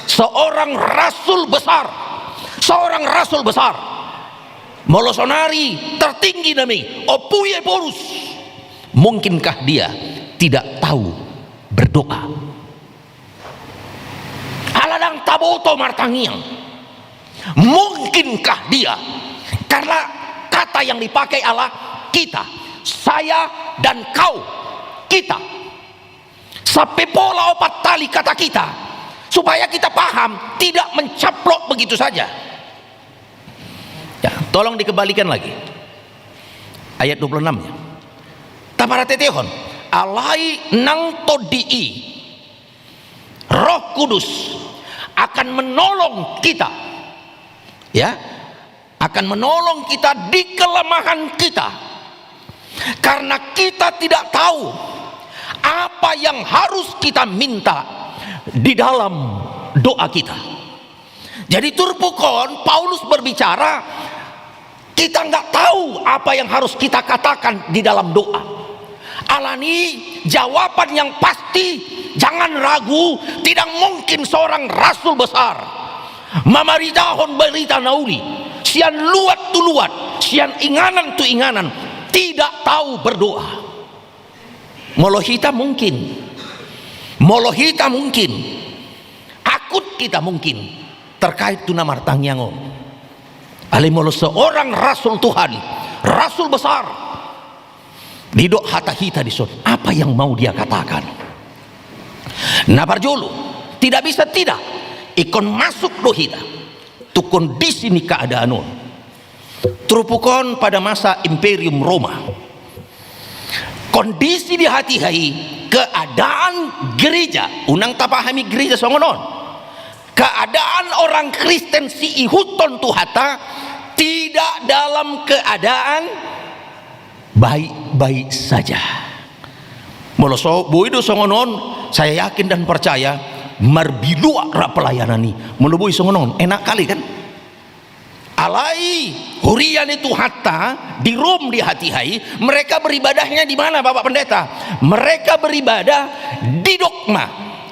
seorang rasul besar, seorang rasul besar, molo sonari tertinggi nama i, Ompu Ephorus, mungkinkah dia tidak tahu berdoa? Ala ndang taboto martangiang. Mungkinkah dia? Karena kata yang dipakai adalah kita, saya dan kau, kita. Sampai pola opat kali kata kita, supaya kita paham, tidak mencaplok begitu saja. Ya, tolong dikembalikan lagi. Ayat dua puluh enam-nya. Taparateatehon, alai nang tondi i, Roh Kudus akan menolong kita. Ya, akan menolong kita di kelemahan kita. Karena kita tidak tahu apa yang harus kita minta di dalam doa kita. Jadi turpuk on, Paulus berbicara, kita nggak tahu apa yang harus kita katakan di dalam doa. Alani jawaban yang pasti, jangan ragu, tidak mungkin seorang rasul besar mamaritahon barita na uli, sian luat tu luat, sian inganan tu inganan, tidak tahu berdoa. Molo hita mungkin. Molo hita mungkin. Akut kita mungkin terkait tu na martangiang on. Alai molo seorang rasul Tuhan, rasul besar, didok hata hita dison, apa yang mau dia katakan? Na parjolo, tidak bisa tidak, ingkon masuk do hita tu kondisi ni keadaan on. Turpuk on pada masa Imperium Roma. Kondisi di hatiha i Keadaan gereja, unang tapahami gereja songon on. Keadaan orang Kristen siihuthon Tuhanta tidak dalam keadaan baik-baik saja. Molo so boi do songon on, saya yakin dan percaya, marbiluak ra pelayanan i. Molo boi songon on, enak kali kan? Alai huria ni Tuhanta di Rom, di hatiha i, mereka beribadahnya di mana, Bapak Pendeta? Mereka beribadah di dogma.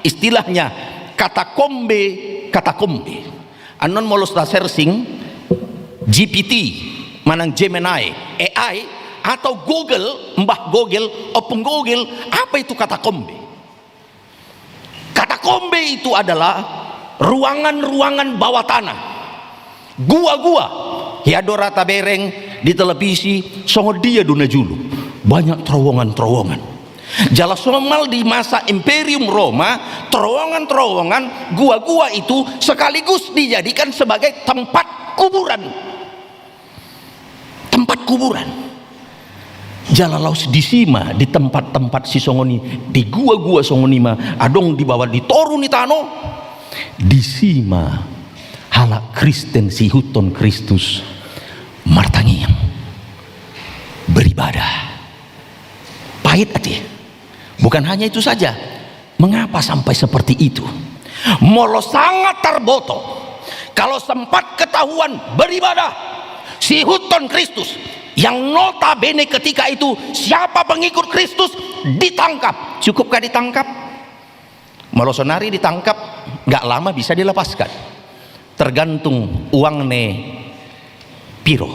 Istilahnya katakombe, katakombe. Annon molo ta searching G P T manang Gemini A I atau Google, Mbah Google, Ompung Google, apa itu katakombe? Katakombe itu adalah ruangan-ruangan bawah tanah, gua-gua. Ia do ra tabereng di televisi, songon dia do na jolo. Banyak terowongan-terowongan. Jala somal di masa Imperium Roma, terowongan-terowongan, gua-gua itu sekaligus dijadikan sebagai tempat kuburan. Tempat kuburan. Jala laos disi ma, di tempat-tempat sisongon i, di gua-gua songon i ma, adong di bawah, di toru ni tano, disi ma halak Kristen siihuthon Kristus martangiang, beribadah. Pahit ate. Bukan hanya itu saja. Mengapa sampai seperti itu? Molo sangat tarboto, kalau sempat ketahuan beribadah siihuthon Kristus, yang notabene ketika itu siapa pengikut Kristus ditangkap. Cukupkah ditangkap? Molo sonari ditangkap, nggak lama bisa dilepaskan. Tergantung uangnya piro.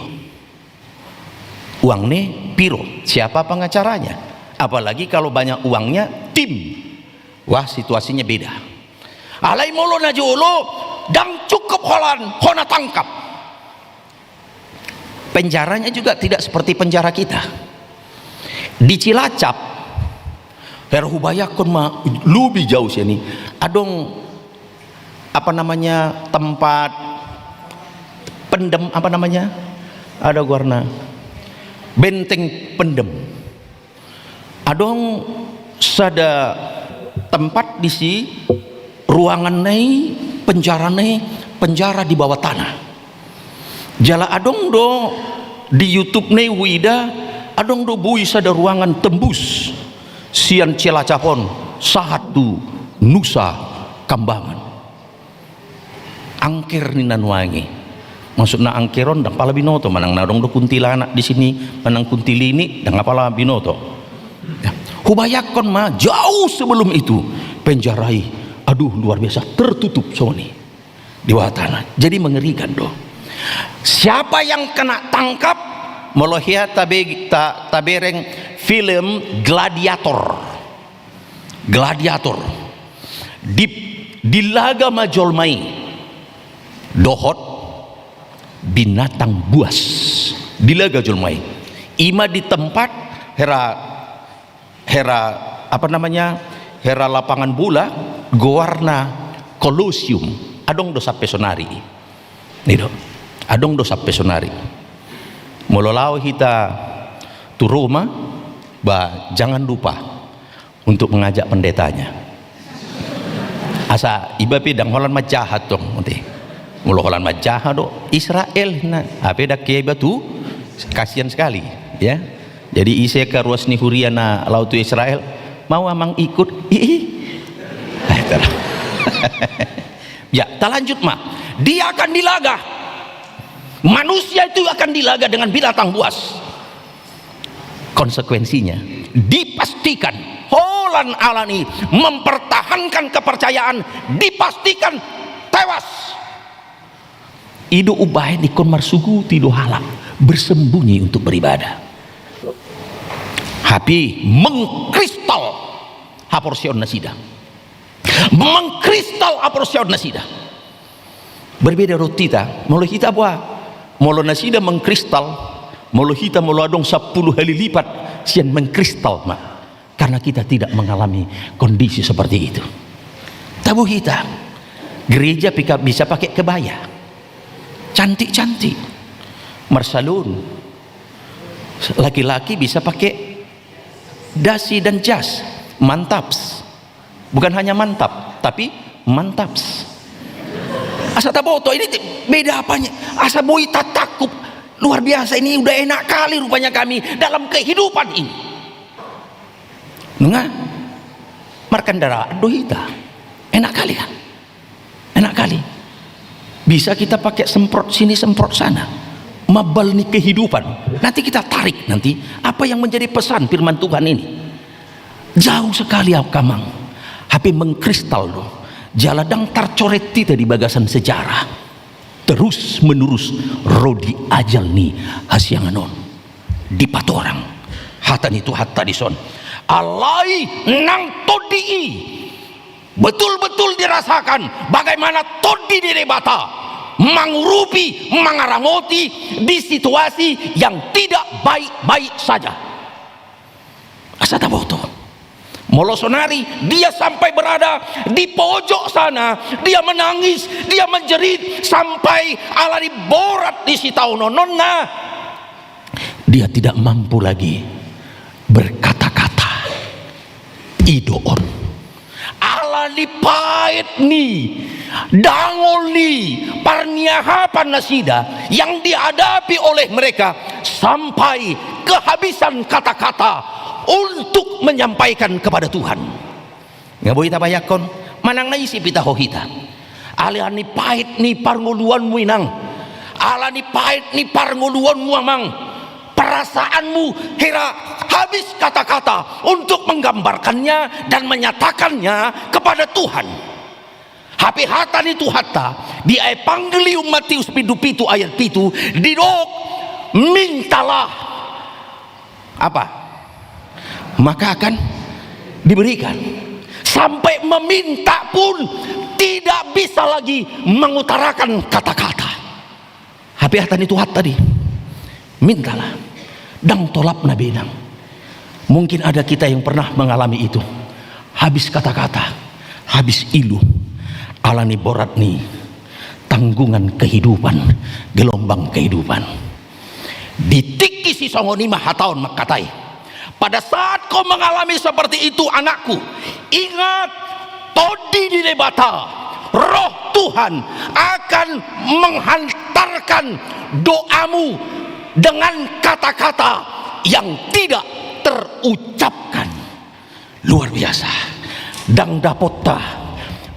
Uangnya piro, siapa pengacaranya. Apalagi kalau banyak uangnya, tim. Wah, situasinya beda. Alai molo na jolo, ndang cukup holan hona tangkap. Penjaranya juga tidak seperti penjara kita. Di Cilacap, hera hubayangkon ma, lebih jauh sini. Adong, apa namanya, tempat pendem, apa namanya? Ada goarna. Benteng pendem. Adong sada tempat disi, ruanganna i, penjarana i, penjara di bawah tanah. Jala adong do di YouTube na i huida, adong do boi sada ruangan tembus sian Cilacap on sahat tu Nusa Kambangan. Angker ninna nuaeng i. Maksudna angker on ndang pala binoto, manang na adong do kuntilanak disi, manang kuntilanak i, ndang pala binoto. Ya. Hubayangkon ma jauh sebelum itu penjara i, aduh, luar biasa, tertutup songon i di bawah tanah. Jadi mengerikan do. Siapa yang kena tangkap? Molo hea tabe-, ta-, tabereng film Gladiator. Gladiator. Di, dilaga ma jolma i dohot binatang buas. Dilaga jolma i. I ma di tempat hera, hera, apa namanya, hera lapangan bola, goarna Kolosium. Adong do sampe sonari. I do. Adong do sampe sonari. Molo laho hita tu Roma, ba, jangan lupa untuk mengajak pendetanya. Asa iba pe ndang holan manjaha tong, ate. Molo holan manjaha do Israel, na, hape ndang hea iba tu, kasihan sekali, ya. Jadi ise angka ruas ni huria na laho tu Israel, mau amang ikut? Ih. Ya, talanjut ma. Dia akan dilaga. Manusia itu akan dilaga dengan binatang buas. Konsekuensinya, dipastikan, holan alani mempertahankan kepercayaan, dipastikan tewas. I do umbahen ingkon marsuguti do halak, bersembunyi untuk beribadah. Hape mengkristal haporseaon nasida. Mengkristal haporseaon nasida. Berbeda dohot hita, molo hita boha, molo nasida mengkristal, molo hita molo adong sappulu hali lipat sian mengkristal ma. Karena kita tidak mengalami kondisi seperti itu. Tabo hita, gereja pika-, bisa pakai kebaya. Cantik-cantik. Marsalon. Laki-laki bisa pakai dasi dan jas. Mantaps. Bukan hanya mantap, tapi mantaps. Asa taboto, ini ti-, beda apanya? Asa boi tatangkup. Luar biasa, ini udah enak kali rupanya kami dalam kehidupan ini. Nunga markandaraan do hita. Enak kali kan? Enak kali. Bisa kita pakai semprot sini, semprot sana. Mambal ni kehidupan. Nanti kita tarik nanti apa yang menjadi pesan firman Tuhan ini. Jauh sekali, angka amang. Hape mengkristal do. Jala ndang tarcoret hita di bagasan sejarah. Terus menerus ro di ajal ni hasiangan on. Dipatorang hata ni Tuhanta dison. Alai nang tondi i betul-betul dirasakan bagaimana tondi ni Debata mangurupi, mangaramoti di situasi yang tidak baik-baik saja. Asa taboto. Molo sonari dia sampai berada di pojok sana, dia menangis, dia menjerit sampai ala ni borat di sitaononna. Dia tidak mampu lagi berkata-kata. I do on. Ala ni paet ni, dangol ni parniahapan nasida yang dihadapi oleh mereka sampai kehabisan kata-kata untuk menyampaikan kepada Tuhan. Nga boi tabayangkon, manang na ise pe taho hita. Ala ni paet ni parngoluanmu, inang. Ala ni paet ni parngoluanmu, amang. Perasaanmu hira habis kata-kata untuk menggambarkannya dan menyatakannya kepada Tuhan. Hape hata ni Tuhanta di Evangelium Matius pitu pitu ayat pitu didok, mintalah. Apa? Maka akan diberikan. Sampai meminta pun tidak bisa lagi mengutarakan kata-kata. Hape hata ni Tuhanta tadi, mintalah. Ndang tolapna be, inang. Mungkin ada kita yang pernah mengalami itu. Habis kata-kata, habis ilu. Ala ni borat ni tanggungan kehidupan, gelombang kehidupan. Di tingki sisongon i ma hata on mangkatai. Pada saat kau mengalami seperti itu, anakku, ingat, tondi ni Debata, Roh Tuhan akan menghantarkan doamu dengan kata-kata yang tidak terucapkan. Luar biasa. Ndang dapotta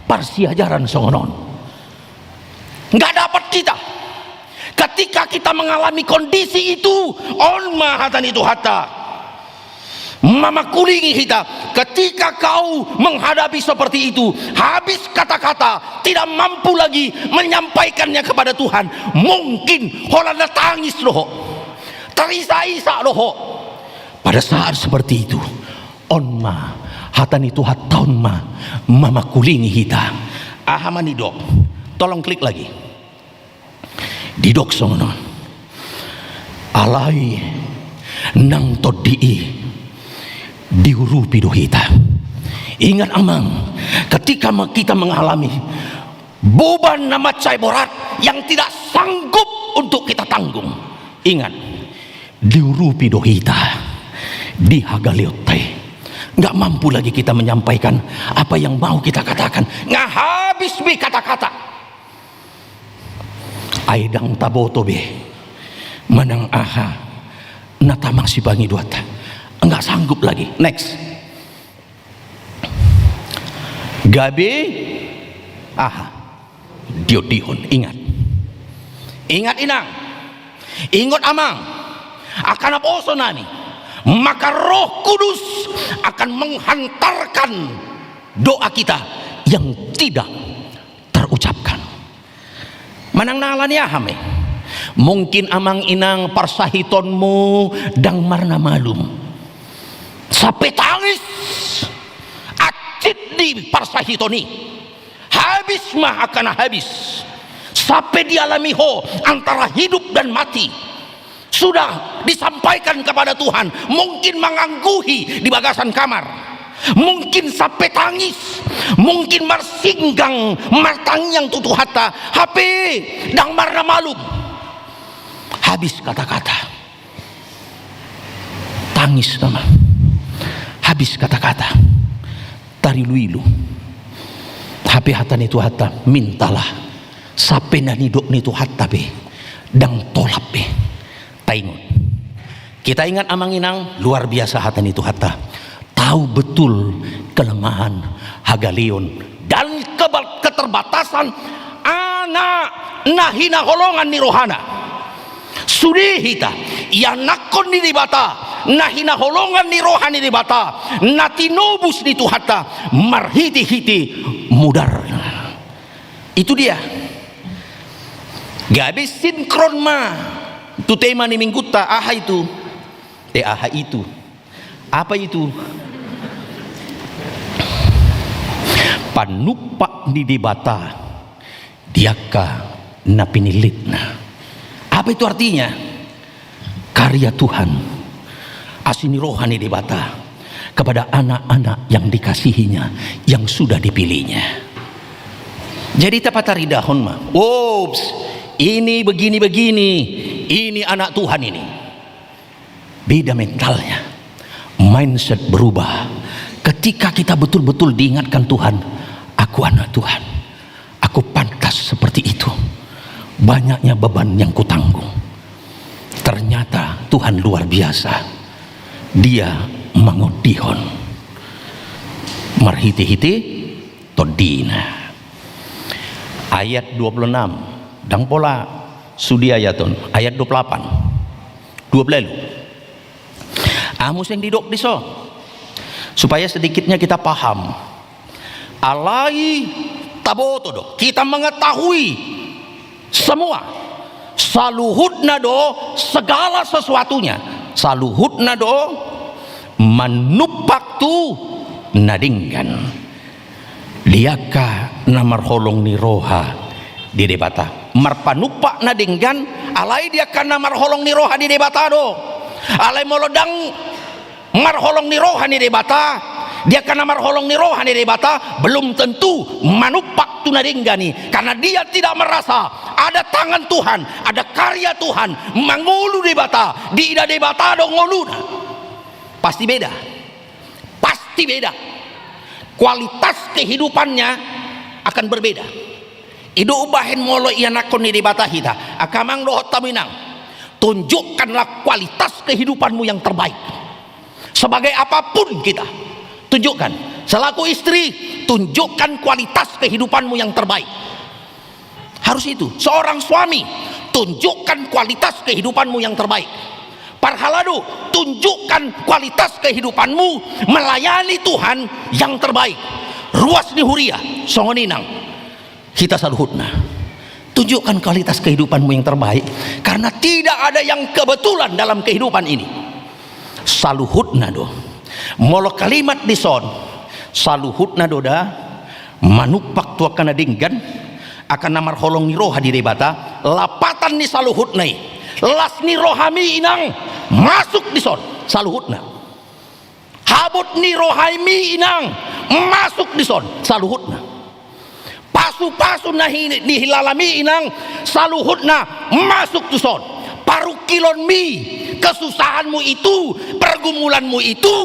parsiajaran songon on. Nggak dapat kita. Ketika kita mengalami kondisi itu, on ma hata ni Tuhanta. Mamangkulingi hita. Ketika kau menghadapi seperti itu, habis kata-kata, tidak mampu lagi menyampaikannya kepada Tuhan, mungkin holan na tangis do ho. Tarisa-isa do ho. Pada saat seperti itu, on ma hata ni Tuhanta on ma mamangkulingi hita. Aha ma nidok? Tolong klik lagi. Didok songon on. Alai nang tondi i diurupi do hita. Ingat, amang, ketika me-, kita mengalami beban na mansai borat yang tidak sanggup untuk kita tanggung, ingat, diurupi do hita di hagaleonta i. Nggak mampu lagi kita menyampaikan apa yang mau kita katakan. Nga habis be kata-kata. Ai ndang taboto be manang aha na tamang sipangidoanta. Nggak sanggup lagi. Next. Gabe aha? Diondihon. Ingat. Ingat, inang. Ingot, amang. Angka naposo nami. Maka Roh Kudus akan menghantarkan doa kita yang tidak terucapkan. Manang na ala ni aha ma i? Mungkin, amang, inang, parsahitonmu ndang marnamalum. Sampe tangis. Hansit di parsahiton i. Habis ma angka na habis. Sampe dialami ho antara hidup dan mati. Sudah disampaikan kepada Tuhan, mungkin mangangguhi di bagasan kamar, mungkin sampe tangis, mungkin marsinggang, martangiang tu Tuhanta, hape ndang marnamalum. Habis kata-kata. Tangis nama. Habis kata-kata. tariluilu. Hape hata ni Tuhanta, mintalah. Sampe na nidok ni Tuhanta pe, ndang tolap be. Taingot. Kita ingat, Amang Inang, luar biasa hata ni Tuhanta. Tahu betul kelemahan, hagaleon, dan keba-, keterbatasan anak na hinaholongan ni rohana. Sude hita, ianakhon ni Debata, na hinaholongan ni roha ni Debata, na tinobus ni Tuhanta, marhitehite mudarna. Itu dia. Gabe sinkron ma tu tema ni minggunta, aha itu? Eh, aha itu? Apa itu? Panumpak ni Debata di angka na pinillitna. Apa itu artinya? Karya Tuhan, asi ni roha ni Debata kepada anak-anak yang dikasihinya, yang sudah dipilihnya. Jadi tapataridahon ma, "Ups, ini begini-begini, ini anak Tuhan ini." Beda mentalnya. Mindset berubah. Ketika kita betul-betul diingatkan Tuhan, "Aku anak Tuhan. Aku pantas seperti itu. Banyaknya beban yang kutanggung." Ternyata Tuhan luar biasa. Dia mangodihon. Marhitehite tondina. Ayat dua puluh enam. Ndang pola sude ayat on. Ayat dua puluh delapan. Dua puluh lalu. Aha muse yang didok dison? Supaya sedikitnya kita paham. Alai taboto do, kita mengetahui semua. Saluhutna do, segala sesuatunya. Saluhutna do manumpak tu na denggan. Di angka na marholong ni roha di Debata. Marpanumpak na denggan, alai di angka na marholong ni roha di Debata do. Alai molo ndang marholong ni roha ni Debata, di angka na marholong ni roha ni Debata, belum tentu manumpak tu na denggan i. Karena dia tidak merasa ada tangan Tuhan, ada karya Tuhan, mangolu Debata, diida Debata do ngoluna. Pasti beda. Pasti beda. Kualitas kehidupannya akan berbeda. I do umbahen molo ianakhon ni Debata hita, angka amang dohot hamu inang, tunjukkanlah kualitas kehidupanmu yang terbaik. Sebagai apapun kita, tunjukkan. Selaku istri, tunjukkan kualitas kehidupanmu yang terbaik. Harus itu. Seorang suami, tunjukkan kualitas kehidupanmu yang terbaik. Parhalado, tunjukkan kualitas kehidupanmu melayani Tuhan yang terbaik. Ruas ni huria, songon i nang hita saluhutna. Tunjukkan kualitas kehidupanmu yang terbaik, karena tidak ada yang kebetulan dalam kehidupan ini. Saluhutna do. Molo kalimat dison, saluhutna do da manumpak tu angka na denggan, angka na marholong ni roha di Debata, lapatan ni saluhutna i. Las ni rohami inang, masuk dison, saluhutna. Habot ni rohami inang, masuk dison, saluhutna. Pasu-pasu na hi-, nihilalami inang, saluhutna masuk tuson. Parungkilonmi, kesusahanmu itu, pergumulanmu itu,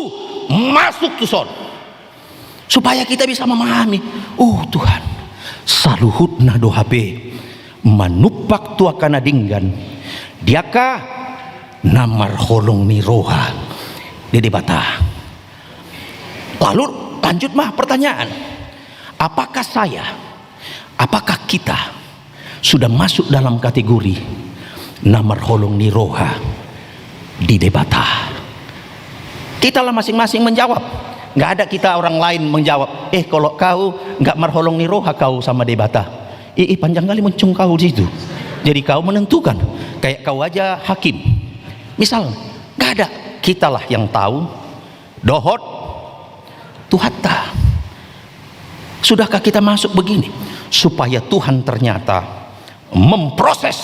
masuk tuson. Supaya kita bisa memahami, "Oh Tuhan, saluhutna do hape manumpak tu angka na denggan, di angka na marholong ni roha di Debata." Lalu lanjut ma pertanyaan, apakah saya, apakah kita sudah masuk dalam kategori na marholong ni roha di Debata? Kitalah masing-masing menjawab. Nggak ada kita orang lain menjawab, "Eh, kalau kau nggak marholong ni roha kau sama Debata, ih, ih, panjang kali muncung kau di situ." Jadi kau menentukan, kayak kau aja hakim. Misal, nggak ada. Kitalah yang tahu, dohot Tuhanta. Sudahkah kita masuk begini? Supaya Tuhan ternyata memproses,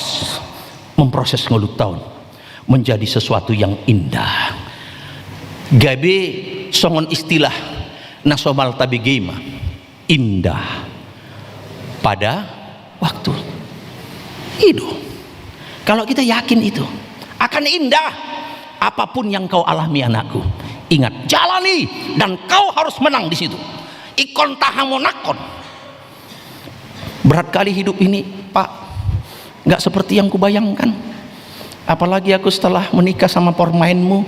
memproses ngolunta on menjadi sesuatu yang indah. Gabe songon istilah na somal tabege ma, indah pada waktu. I do. Kalau kita yakin itu akan indah, apapun yang kau alami, anakku, ingat, jalani, dan kau harus menang di situ. Ingkon tahamonangkon. Berat kali hidup ini, Pak. Nggak seperti yang kubayangkan. Apalagi aku setelah menikah sama pormaenmu.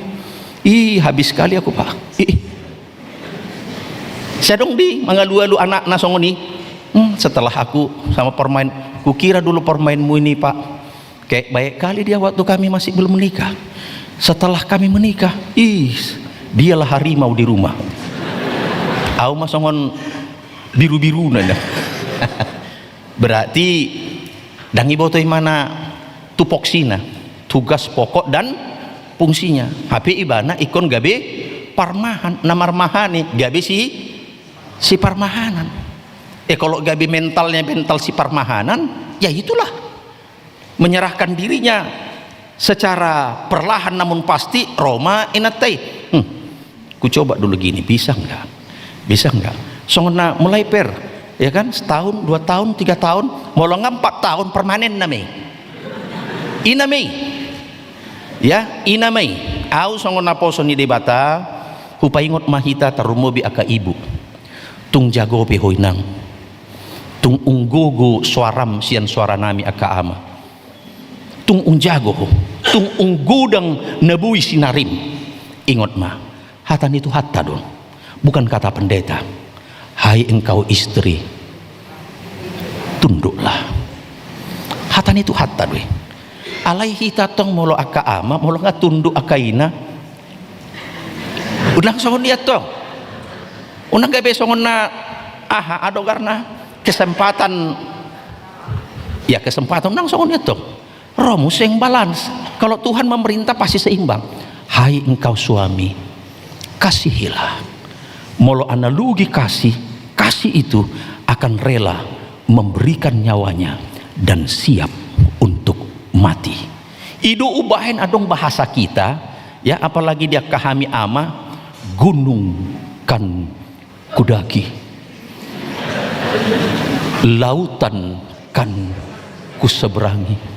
Ih, habis kali aku, Pak. Ih. Sai adong di mangalualu anak na songon i. Hmm, setelah aku sama pormaen, kukira dulu pormaenmu ini, Pak, kayak baik kali dia waktu kami masih belum menikah. Setelah kami menikah, ih, dialah harimau di rumah. Au ma songon biru-biruna na. Berarti ndang diboto ibana tupoksina, tugas pokok dan fungsinya. Hape ibana ingkon gabe parmahan, na marmahan i gabe si, siparmahanan. Eh, kalau gabe mentalnya mental siparmahanan, ya itulah. Menyerahkan dirinya secara perlahan namun pasti, ro ma inanta i. Hmm. Kucoba dulu gini, bisa nggak? Bisa nggak? Songon na mulai per, ya kan? Setahun, dua tahun, tiga tahun, molo nga empat tahun, permanen nama i. I nama i. Ya, i nama i. Au songon naposo ni Debata, hupaingot ma hita tarlumobi angka ibu. Tung jago pe ho inang. Tung unggogo soaram sian soaranami angka ama. Tung ung jago ho, tung ung godang na boi sinarim. Ingot ma, hata ni Tuhanta do on, bukan kata pendeta. Hai engkau istri, tunduklah. Hata ni Tuhanta do i. Alai hita tong molo angka ama, molo nga tunduk angka ina, unang songon i tong. Unang gabe songon na, aha, adong goarna, kesempatan. Ya, kesempatan, unang songon i tong. Ro muse eng balance. Kalau Tuhan memerintah pasti seimbang. Hai engkau suami, kasihilah. Molo analogi kasih, kasih itu akan rela memberikan nyawanya dan siap untuk mati. I do umbahen adong bahasa kita, ya, apalagi di angka hami ama, gunung kan kudaki, lautan kan kuseberangi.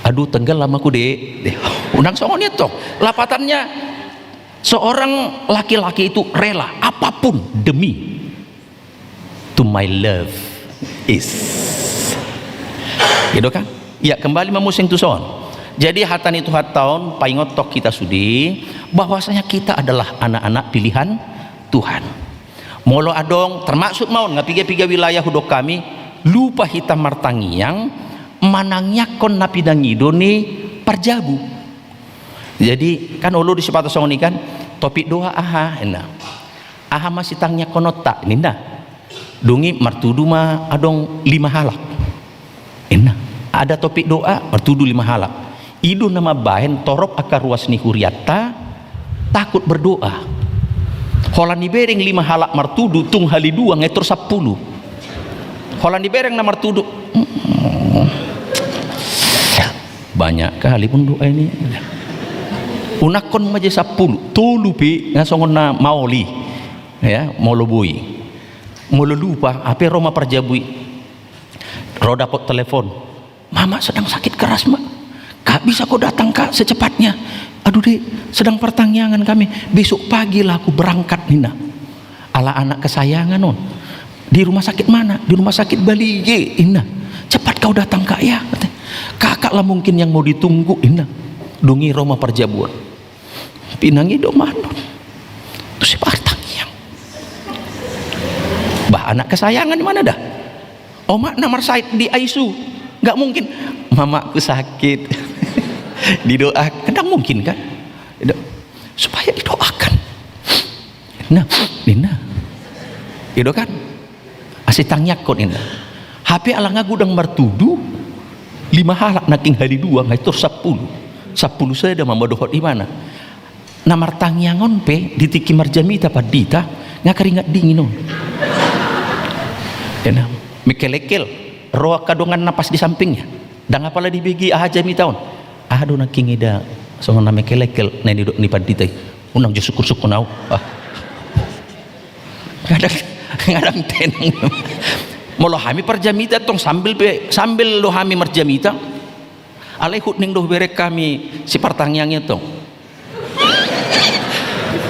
Aduh, tenggelam aku, Dek. Dek. Unang songon i tong. Lapatannya, seorang laki-laki itu rela apapun demi to my love is. Gitu kan? Ya, kembali ma muse tu son. Jadi hata ni Tuhanta on paingothon hita sude bahwasanya kita adalah anak-anak pilihan Tuhan. Molo adong, termasuk ma on, nga piga-piga wilayah hudok hami, lupa hita martangiang, manangiangkon na pinangido ni parjabu. Jadi, kan olo do sipata songon i kan, topik doa aha, ninna. Aha ma sitangiangkononta, ninna. Dung i martudu ma adong lima halak. Ninna, ada topik doa, martudu lima halak. I do na mambahen torop angka ruas ni hurianta takut berdoa. Holan dibereng lima halak martudu, tung haliduan nga i tor sampulu. Holan dibereng na martudu, mm, banyak kali pun doa ini. Unangkon ma jo sampulu, tolu pe nga songon na maol i. Ya, molo boi. Molo lupa, hape ro ma parjabu i. Ro dapot telepon. Mama sedang sakit keras, Mak. Kak, bisa kau datang, Kak, secepatnya? Aduh, Dek, sedang pertangiangan kami. Besok pagilah aku berangkat, ninna. Ala anak kesayangan on. Di rumah sakit mana? Di rumah sakit Balige, ninna. Cepat kau datang, Kak, ya, katanya. Kakak lah mungkin yang mau ditunggu, ninna. Dung i ro ma parjabuan. Pinangido ma annon. Tu si partangiang. Bah, anak kesayangan di mana dah? Omakna marsahit di I C U. Nggak mungkin. Mamaku sakit. Didoakan. Nggak mungkin kan? Dido-, supaya didoakan. Nah, ninna. Didoakan. Asi tangiangkon ninna. Hape ala nga godang martudu, lima halak nangkin haliduan, nga i tor sampulu. Sampulu sada ma dohot ibana. Na martangiang on pe di tingki marjamita pandita, nga keringat dingin on. Ninna, mengkelengkel, ro angka donganna pas di sampingnya. Ndang apala dibege aha jamita on. Aha do nangkin ida songon na mengkelengkel, na nidok ni pandita i. Unang jo sungkun-sungkun au. Ah. Ngadang, ngadang tenang. Molo hami parjamita tong sambil pe, sambil do hami marjamita. Alai hut ning do hubereng hami si partangiang i tong.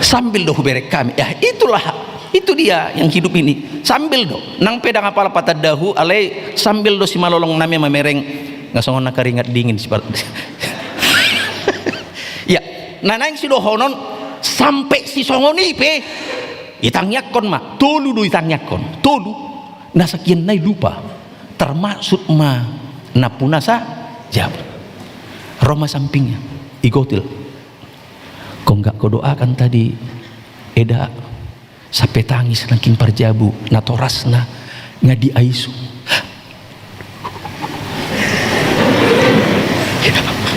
Sambil do hubereng hami. Ya, itulah Itu dia yang hidup ini. Sambil do. Nang pe ndang apala patandahu, alai sambil do simalolong nami mamereng. Nga songon na karingat dingin si par-, ya, na naeng sidohonon, sampe sisongon i pe, itangiangkon ma. Tolu do itangiangkon. Tolu. Na sakian nai lupa. Termasuk ma nampuna sajabu. Ro ma sampingna. Igotil. Kong nggak kodoakan tadi, Eda. Sampe tangis nangkin parjabu, natorasna nga diaisu.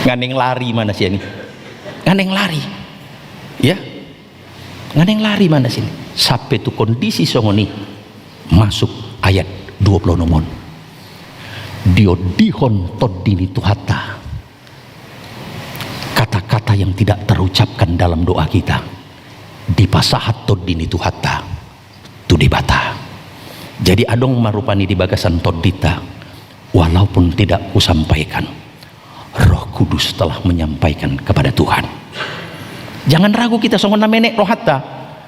Nga naeng lari ma na sian i. Nga naeng lari. Ya. Nga naeng lari ma na sian i. Sampe tu kondisi songon i masuk ayat dua puluh onom on. Diondihon Tondi ni Tuhanta. Kata-kata yang tidak terucapkan dalam doa kita dipasahat Tondi ni Tuhanta tu Debata. Jadi adong ma rupani di bagasan tondinta, walaupun tidak kusampaikan, Roh Kudus telah menyampaikan kepada Tuhan. Jangan ragu kita songon na menek rohanta,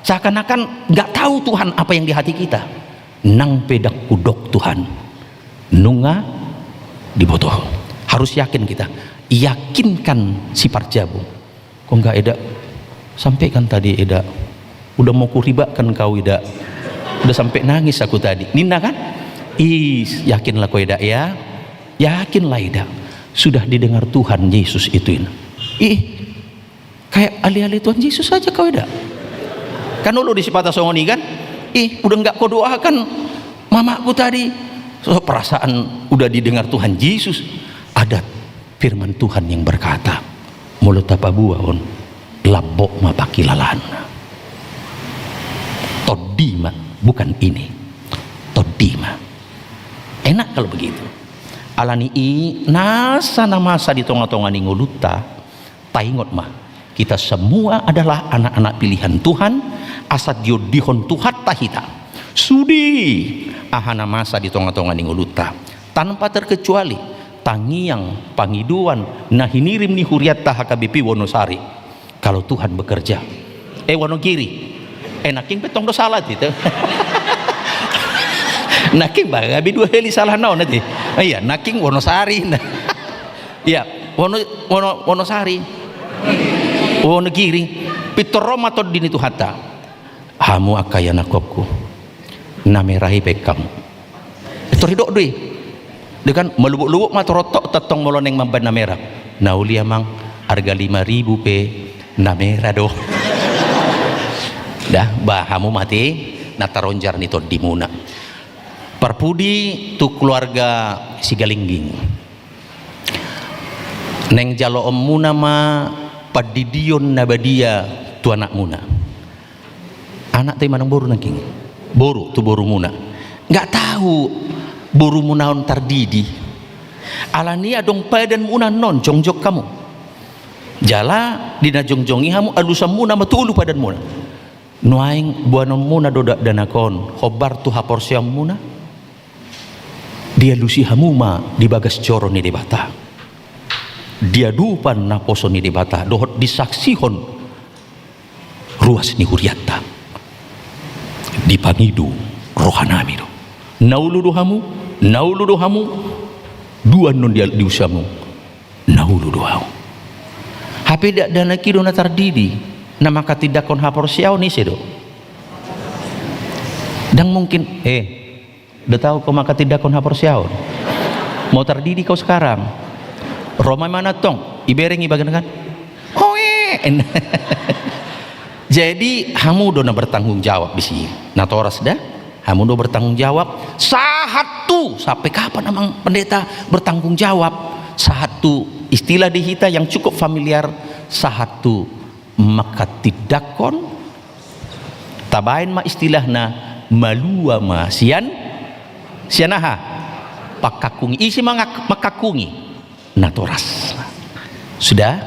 seakan-akan nggak tahu Tuhan apa yang di hati kita. Nang pe ndang hudok Tuhan, nunga diboto. Harus yakin kita. Yakinkan si parjabu. Kong nggak, Eda, sampaikan tadi, Eda. Udah mau kuribakan kau, Eda. Udah sampe nangis aku tadi. Ninna kan? Ih, yakinlah kau, Eda, ya. Yakinlah, Eda. Sudah didengar Tuhan Yesus itu, Eda. Ih, kayak ale-ale Tuhan Yesus aja kau, Eda. Kan olo do sipata songon i kan? Ih, udah nggak kau doakan mamaku tadi. So, perasaan udah didengar Tuhan Yesus. Ada firman Tuhan yang berkata, molo tapaboa on, lambok ma pangkilalaanna. Tondi ma, bukan ini. Tondi ma. Enak kalau begitu. Alani i, nasa na masa di tonga-tonga ni ngolunta, taingot ma, kita semua adalah anak-anak pilihan Tuhan, asa diondihon Tuhanta hita. Sude aha na masa di tonga-tonga ni ngolunta, tanpa terkecuali, tangiang, pangidoan, na hinirim ni hurianta H K B P Wonosari. Kalau Tuhan bekerja. Eh, Wonogiri. Eh, nangkin pe tong do salah ate. Nangkin ba gabe dua hali salahna on ate. Iya, nangkin Wonosari. Iya, Wono, Wono, Wonosari. Wonogiri. Pintor ro ma Tondi ni Tuhanta. Hamu angka ianakhonhu, na merah i baen hamu. Pintor didok do i. Dia kan malubuk-lubuk ma torontok tongtong molo naeng mambaen na merah. Na uli amang, arga lima ribu pe na merah do. Dah, ba hamu ma ate na taronjar ni tondimuna. Parpudi tu keluarga Sigalingging. Naeng jaloonmuna ma pandidion na badia tu anakmuna. Anak te manang boru nangkin? Boru, tu borumuna. Nggak tahu borumuna on tardidi. Alani adong padanmuna annon, jongjong hamu. Jala di na jongjong i hamu alusanmuna ma tolu padanmuna. Nuaeng boanonmuna do dakdanak on hombar tu haporseaonmuna. Dialusi hamu ma di bagas joro ni Debata. Di adopan naposo ni Debata dohot disaksihon ruas ni hurianta. Dipangido rohanami do. Na olo do hamu, na olo do hamu, dua annon di, dialusi hamu. Na olo do ahu. Hape dakdanak i do na tardidi, na manghatindanghon haporseaon ise do? Ndang mungkin, eh, do tau kau manghatindanghon haporseaon? Mau tardidi kau sekarang. Ro ma imana tong, ibereng i bagan kan? Hoe. Jadi hamu do na bertanggung jawab disi. Natoras da. Hamu do bertanggung jawab, sahat tu, sampe kapan amang pendeta bertanggung jawab? Sahat tu, istilah di hita yang cukup familiar, sahat tu manghatindanghon, tabaen ma istilahna, malua ma sian, sian aha? Pangkangkungi. Ise mangak-, mangkangkungi? Natoras. Sudah?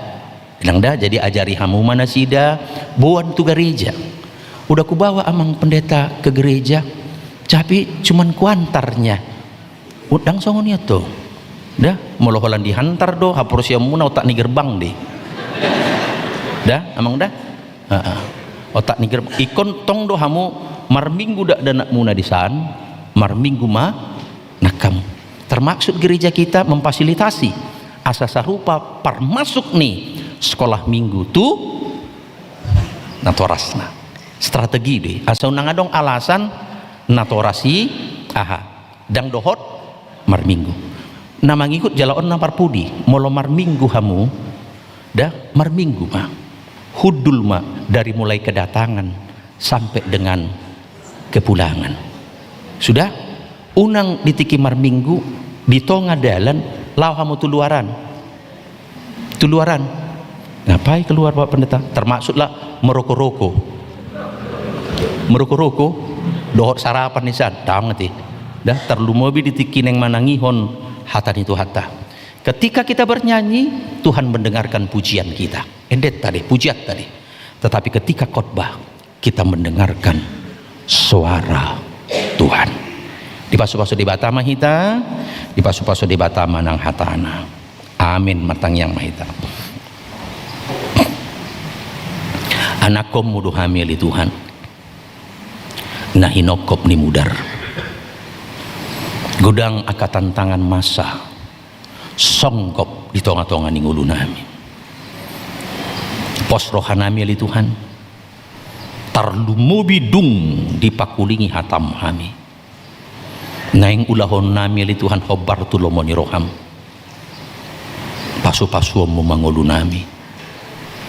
Inang da, jadi ajari hamu ma nasida, boan tu gareja. Udah kubawa amang pendeta ke gereja, tapi cuman kuantarnya. Ndang songon i antong. Da, molo holan dihantar do, haporseaonmuna otak ni gerbang do i. Da, amang da? Heeh. Otak ni gerbang. Ingkon tong do hamu Marminggu dakdanakmuna disan, marminggu ma nang hamu. Termaksud gereja kita memfasilitasi asa sarupa parmasuk ni sekolah minggu tu natorasna. Strategi do i, asa unang adong alasan natoras i aha, ndang dohot marminggu. Na mangihut jala on na parpudi, molo marminggu hamu, da, marminggu ma. Hundul ma dari mulai kedatangan sampe dengan kepulangan. Sudah? Unang di tingki marminggu, di tonga dalan, laho hamu tu luaran. Tu luaran. Ngapai keluar, Pak Pendeta? Termaksudlah meroko-roko. Meroko-roko, dohot sarapan nisan, ndang ate. Da, tarlumobi di tingki naeng manangihon hata ni Tuhanta. Ketika kita bernyanyi, Tuhan mendengarkan pujian kita. Endetta do i, pujianta do i. Tetapi ketika khotbah, kita mendengarkan suara Tuhan. Dipasu-pasu Debata ma hita, dipasu-pasu Debata ma nang hatana. Amin. Martangiang ma hita. Anakkonmu do hami ale Tuhan, na hinongkop ni mudar. Godang angka tantangan masa songgop di tonga-tonga ni ngolunami. Pos rohanami ale Tuhan, tarlumobi dung dipangkulingi hatam hami. Naeng ulahonnami ale Tuhan hombar tu lomo ni roham. Pasu-pasuonmu ma ngolunami.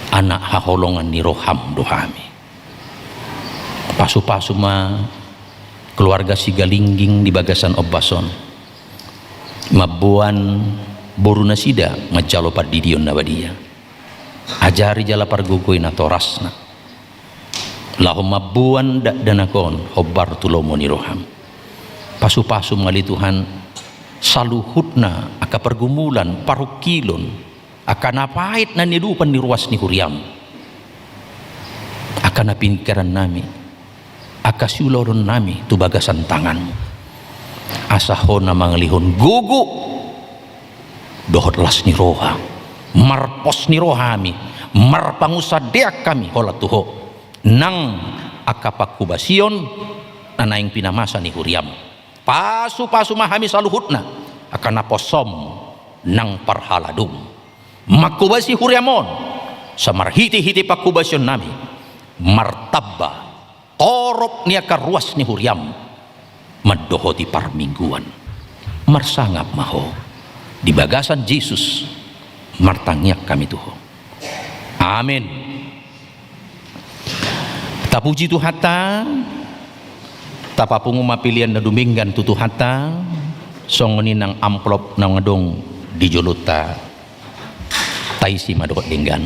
Anak haholongan ni roham do hami. Pasu-pasu ma keluarga Sigalingging di bagasan ombas on. Mamboan boru nasida manjalo pardidion na badia. Ajari jala pargogoi natorasna. Laho mamboan dakdanak on hombar tu lomo ni roham. Pasu-pasu ma ale Tuhan saluhutna angka pergumulan, parungkilon, angka na paet na niadopan ni ruas ni huriam. Angka na pingkirannami, angka siulaonnami tu bagasan tanganmu. Asa ho na mangalehon gogo dohot las ni roha, marpos ni roha hami, marpangunsandean hami holan tu ho. Nang angka panghobasion na naeng pinamasa ni huriam. Pasu-pasu ma hami saluhutna, angka naposom nang parhaladom. Manghobasi huriam on, sai marhite-hite panghobasionnami, martamba torop ni angka ruas ni huriam, mandohoti parmingguan. Marsangap ma ho, di bagasan Jesus, martangiang hami tu ho. Amin. Tapuji Tuhanta, tapapungu ma pilihan na dumenggan tu Tuhanta, songon i nang amplop naung adong di jolonta, taisi ma dohot denggan.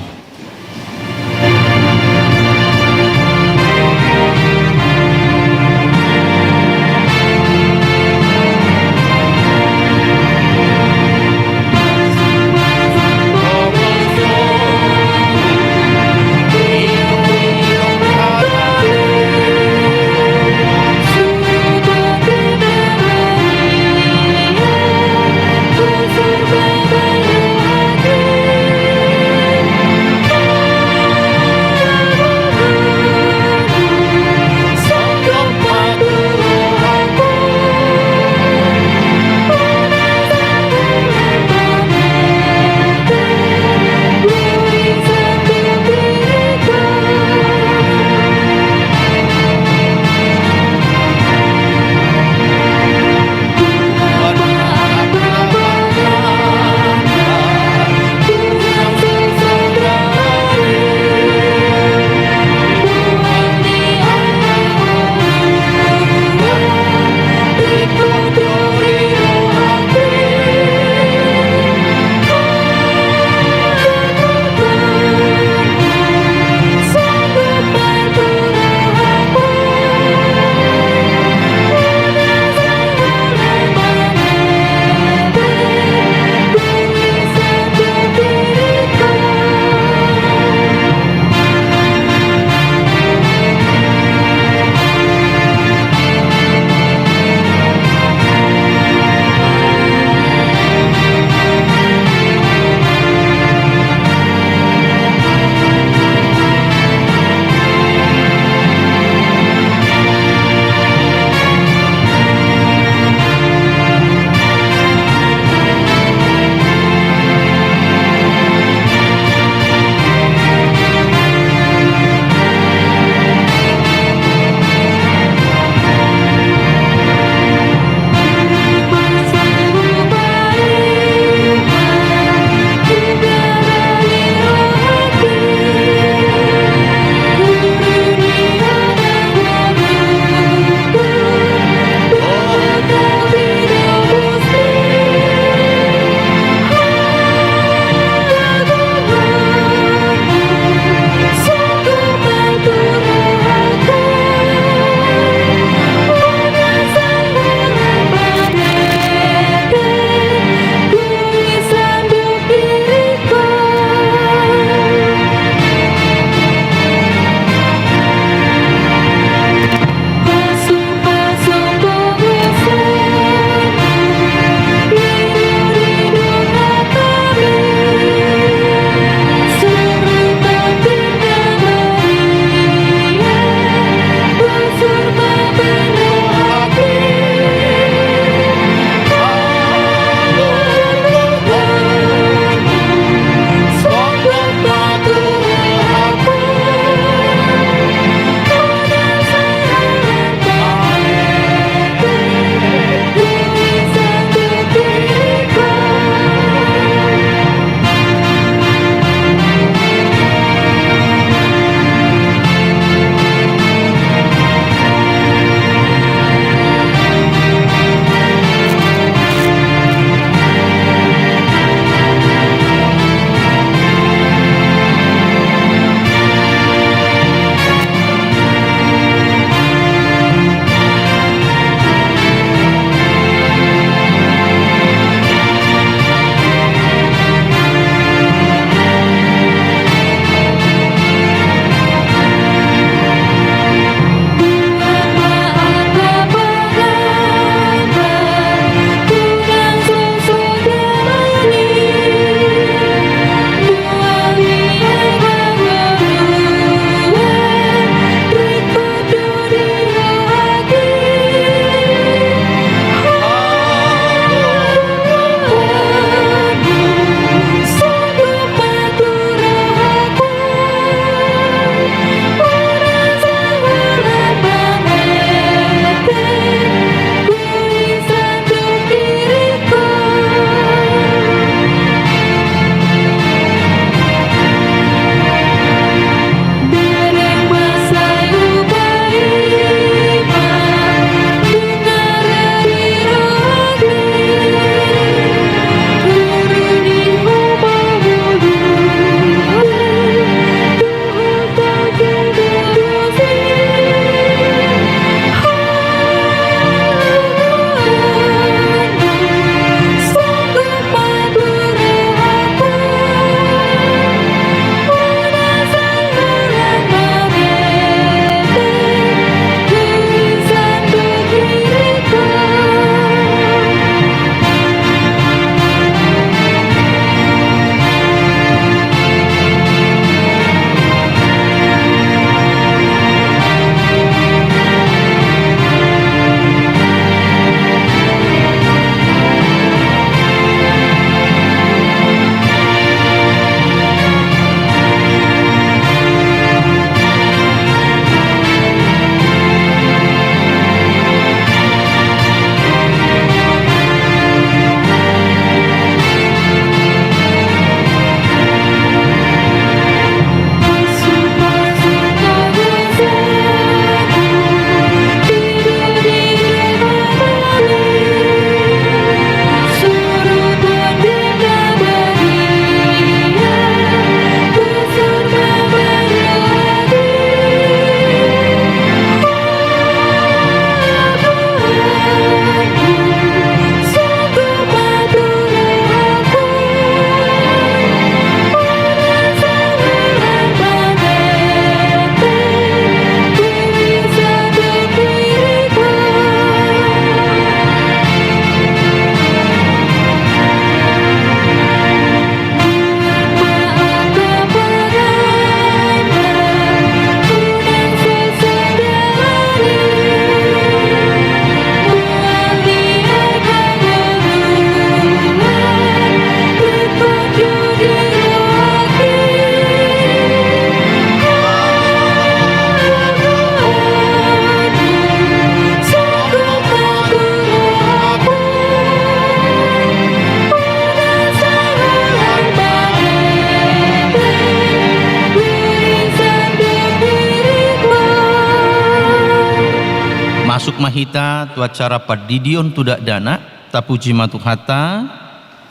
Masuk ma hita tu acara pandidion tu dakdanak, tapuji ma Tuhanta,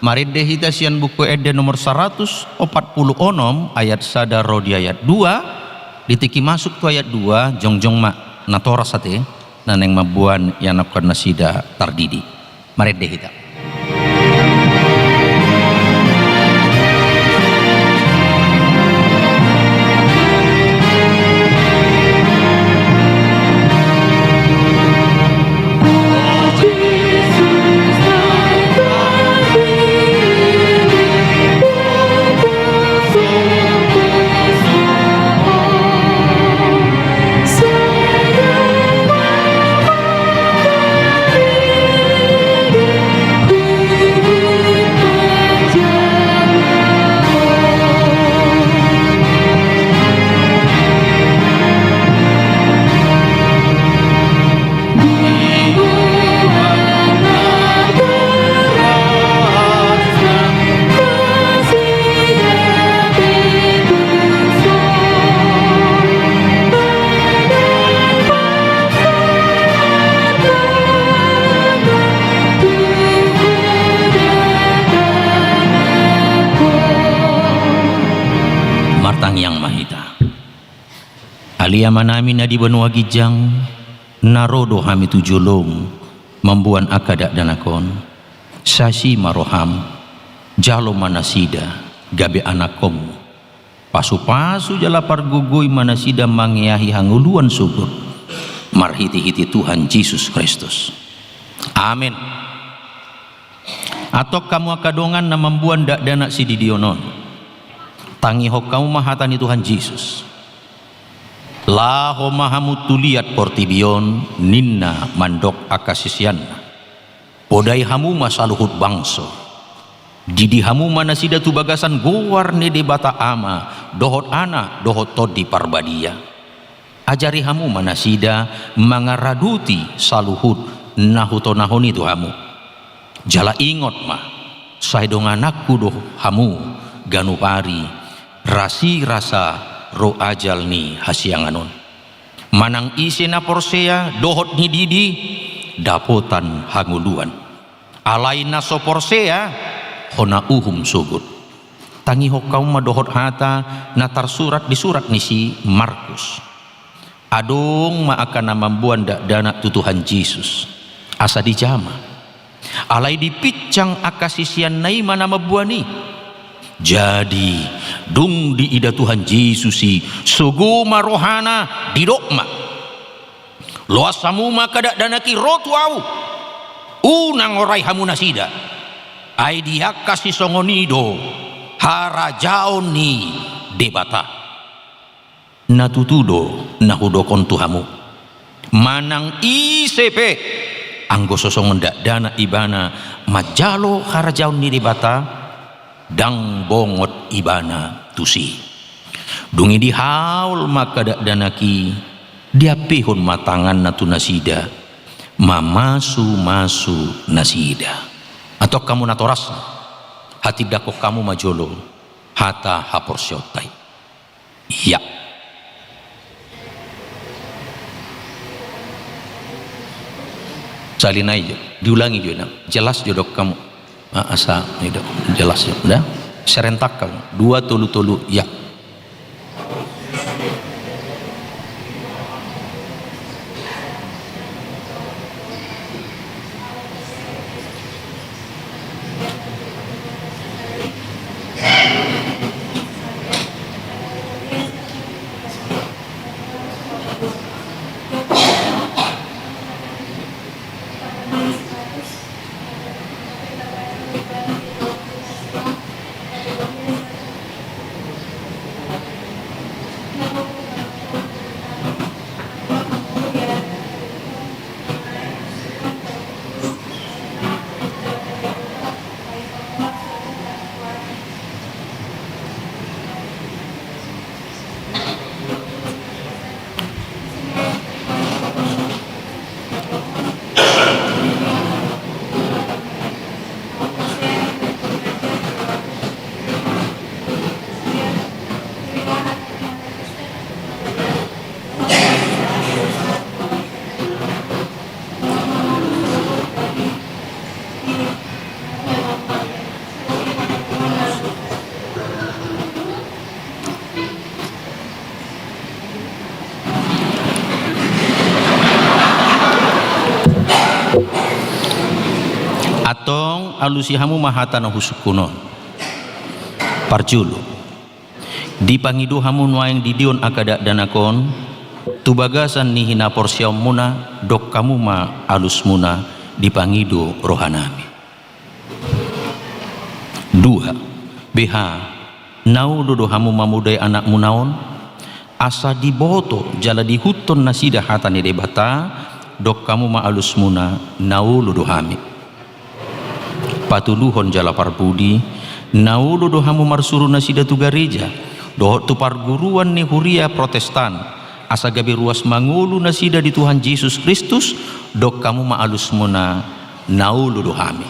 marende hita sian Buku Ende nomor saratus opat pulu onom ayat sada ro di ayat dua, di tingki masuk tu ayat dua, jongjong ma, natoras ate, na naeng mamboan ianakhon nasida tardidi. Marende hita. Martangiang ma hita. Ale Amanami na di banua ginjang, na ro do hami tu jolom mamboan angka dakdanak on. Sai asi ma roham, jalo ma nasida gabe anakkonmu. Pasupasu jala pargogoi ma nasida mangeahi hangoluan sogot, marhitehite Tuhan Jesus Kristus. Amen. Antong hamu angka dongan na mamboan dakdanak sididion on, tangihon hamu ma hata ni Tuhan Jesus. Laho ma hamu tu liat portibi on, ninna mandok angka siseanna. Podai hamu ma saluhut bangso. Didi hamu ma nasida tu bagasan goar ni Debata Ama, dohot Anak, dohot Tondi Parbadia. Ajari hamu ma nasida mangaraduti saluhut na hutonahon i tu hamu. Jala ingot ma, sai dongananku do hamu ganup ari, rasirasa ro ajal ni hasiangan on. Manang ise na porsea dohot nididi, dapotan hangoluan. Alai na so porsea, hona uhum sogot. Tangihon hamu ma dohot hata na tarsurat di surat ni si Markus. Adong ma angka na mamboan dakdanak tu Tuhan Jesus, asa dijama. Alai dipinsang angka siseanna i ma na mamboan i. Jadi, dung diida Tuhan Jesus i, sogo ma rohana, didok ma: Loas hamu ma angka dakdanak i ro tu ahu. Unang orai hamu nasida. Ai di angka sisongon i do harajaon ni Debata. Na tutu do na hudok on tu hamu. Manang ise pe, anggo so songon dakdanak ibana manjalo harajaon ni Debata, ndang bongot ibana tusi. Dung i dihaol ma angka dakdanak i, diampehon ma tanganna tu nasida, mamasumasu nasida. Antong hamu natorasna, hatindangkon hamu ma jolo hata haporseaonta i. Ia. Sali nai jo, diulangi jo, na jelas jo dok hamu. Ah, asa, i do, jelas jo, da. Serentak hamu, dua, tolu, tolu, ia. Antong alusi hamu ma hata na husungkun on. Parjolo. Dipangido hamu nuaeng didion angka dakdanak on, tu bagasan ni hinaporseaonmuna, dok hamu ma alusmuna, dipangido rohanami. Dua, beha, na olo do hamu mamodai anakmuna on, asa diboto jala diihuthon nasida hata ni Debata, dok hamu ma alusmuna, na olo do hami. Patoluhon jala parpudi, na olo do hamu marsuru nasida tu gareja, dohot tu parguruan ni huria Protestan, asa gabe ruas mangolu nasida di Tuhan Jesus Kristus, dok hamu ma alusmuna, na olo do hami.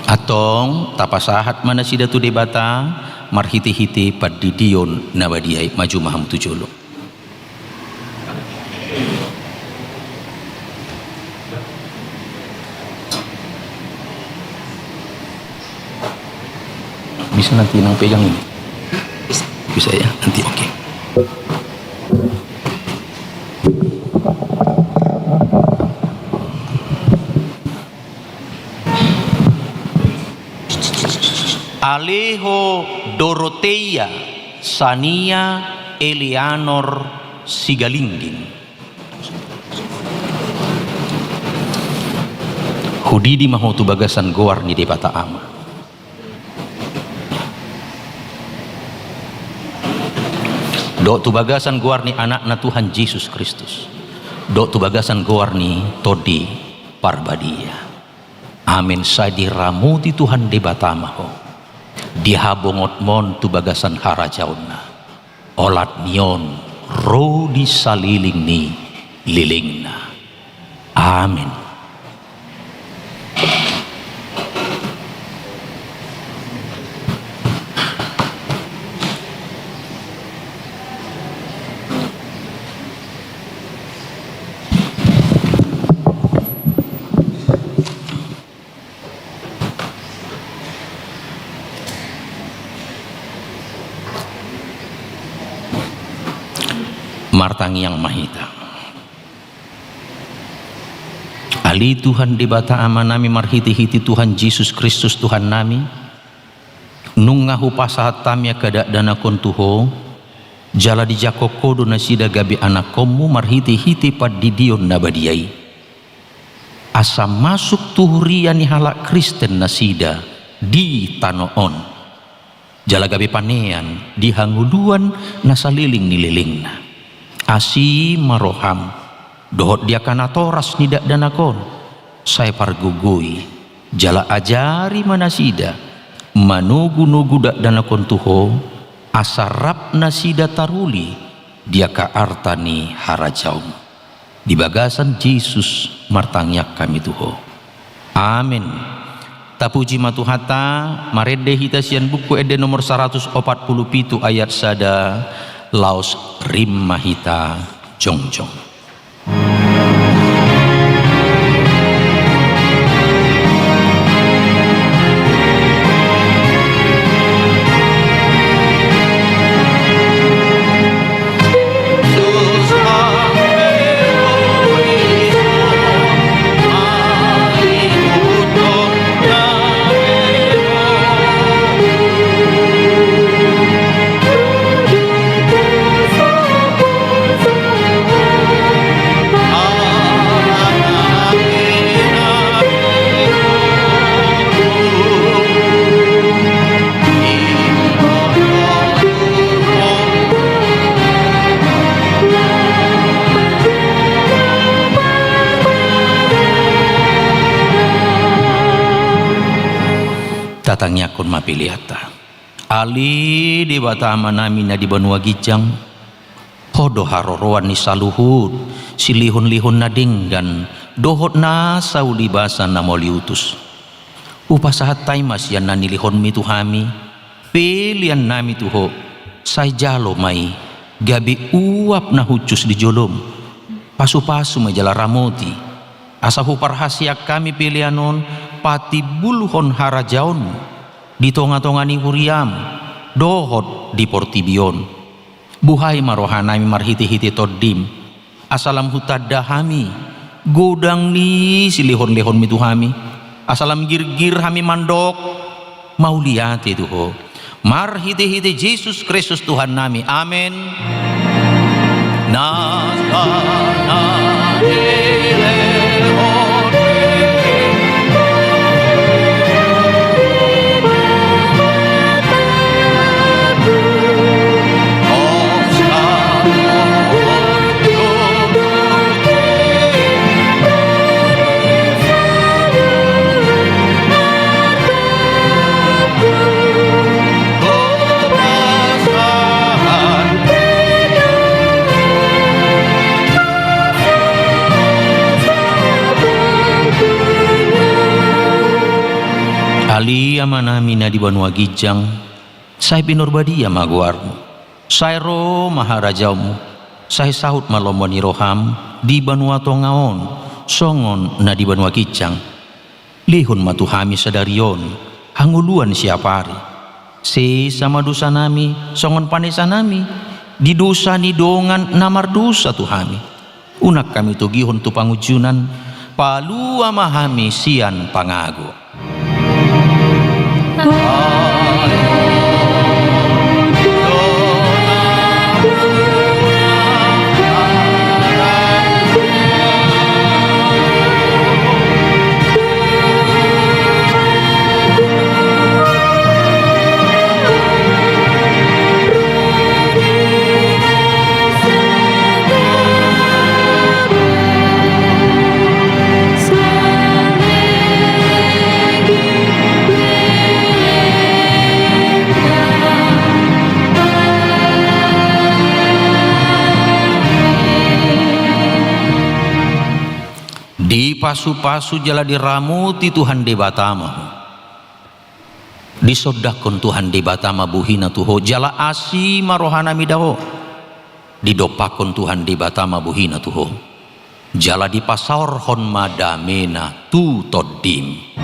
Antong, tapasahat ma nasida tu Debata, marhite-hite pandidion na badia i. Maju ma hamu tu jolo. Bisa nanti nang pegang ini? Bisa. Bisa ya, nanti, oke. Aleho Doroteia Sania Eleanor Sigalingging. Hudidi ma ho tu bagasan goar ni Debata Ama, dohot tu bagasan goar ni Anakna Tuhan Jesus Kristus, dohot tu bagasan goar ni Tondi Parbadia. Amen. Sai diramoti Tuhan Debata ma ho di habongonmon tu bagasan harajaonna, olat ni on ro di saleleng ni lelengna. Amen. Martangiang ma hita. Ale Tuhan Debata Amanami marhite-hite Tuhan Jesus Kristus Tuhannami, nunga hupasahat hami angka dakdanak on tu Ho, jala dijangkon Ho do nasida gabe anakkonmu marhite-hite pandidion na badia i. Asa masuk tu huria ni halak Kristen nasida di tano on, jala gabe panean di hangoluan na saleleng ni lelengna. Asi ma roham dohot di angka natoras ni dakdanak on, sai pargogoi jala ajari ma nasida manogu-nogu dakdanak on tu Ho, asa rap nasida taruli di angka arta ni harajaon. Di bagasan Jesus martangiang hami tu Ho. Amen. Tapuji ma Tuhanta. Marende hita sian Buku Ende nomor saratus opat pulu pitu ayat sada, laos rap ma hita jongjong. Tatangiangkon ma peleanta. Ale Debata Amanami na di banua ginjang, Ho do haroroan ni saluhut silehon-lehon na denggan dohot nasa ulibasa na mauliutus. Hupasahat hami ma sian na nilehonmi tu hami peleannami tu Ho, sai jalo ma i gabe uap na hushus di jolom, pasu-pasu ma i jala ramoti, asa huparhaseang hami pelean on patimbulhon harajaonmu di tonga-tonga ni huriam dohot di portibi on. Buhai ma rohanami marhite-hite Tondim, asa lam hutanda hami godang ni silehon-lehonmi tu hami, Asa lam girgir hami mandok mauliate tu Ho. Marhitehite Jesus Kristus Tuhannami. Amen. Na sana dilehon Ale Amanami na di banua ginjang, sai pinarbadia ma goarMu. Sai ro ma harajaonMu. Sai saut ma lomo ni rohaM di banua tonga on, songon na di banua ginjang. Lehon ma tu hami sadari on hangoluan siapari. Sesa ma dosanami songon panesanami di dosa ni dongan na mardosa tu hami. Unang hami togihon tu pangunjunan, palua ma hami sian pangago. Dipasupasu jala diramoti Tuhan Debata ma ho. Disondangkon Tuhan Debata ma bohiNa tu ho, jala asi ma rohaNami da ho. Didompakkon Tuhan Debata ma bohiNa tu ho, jala dipasaorhon ma dameNa tu tondim.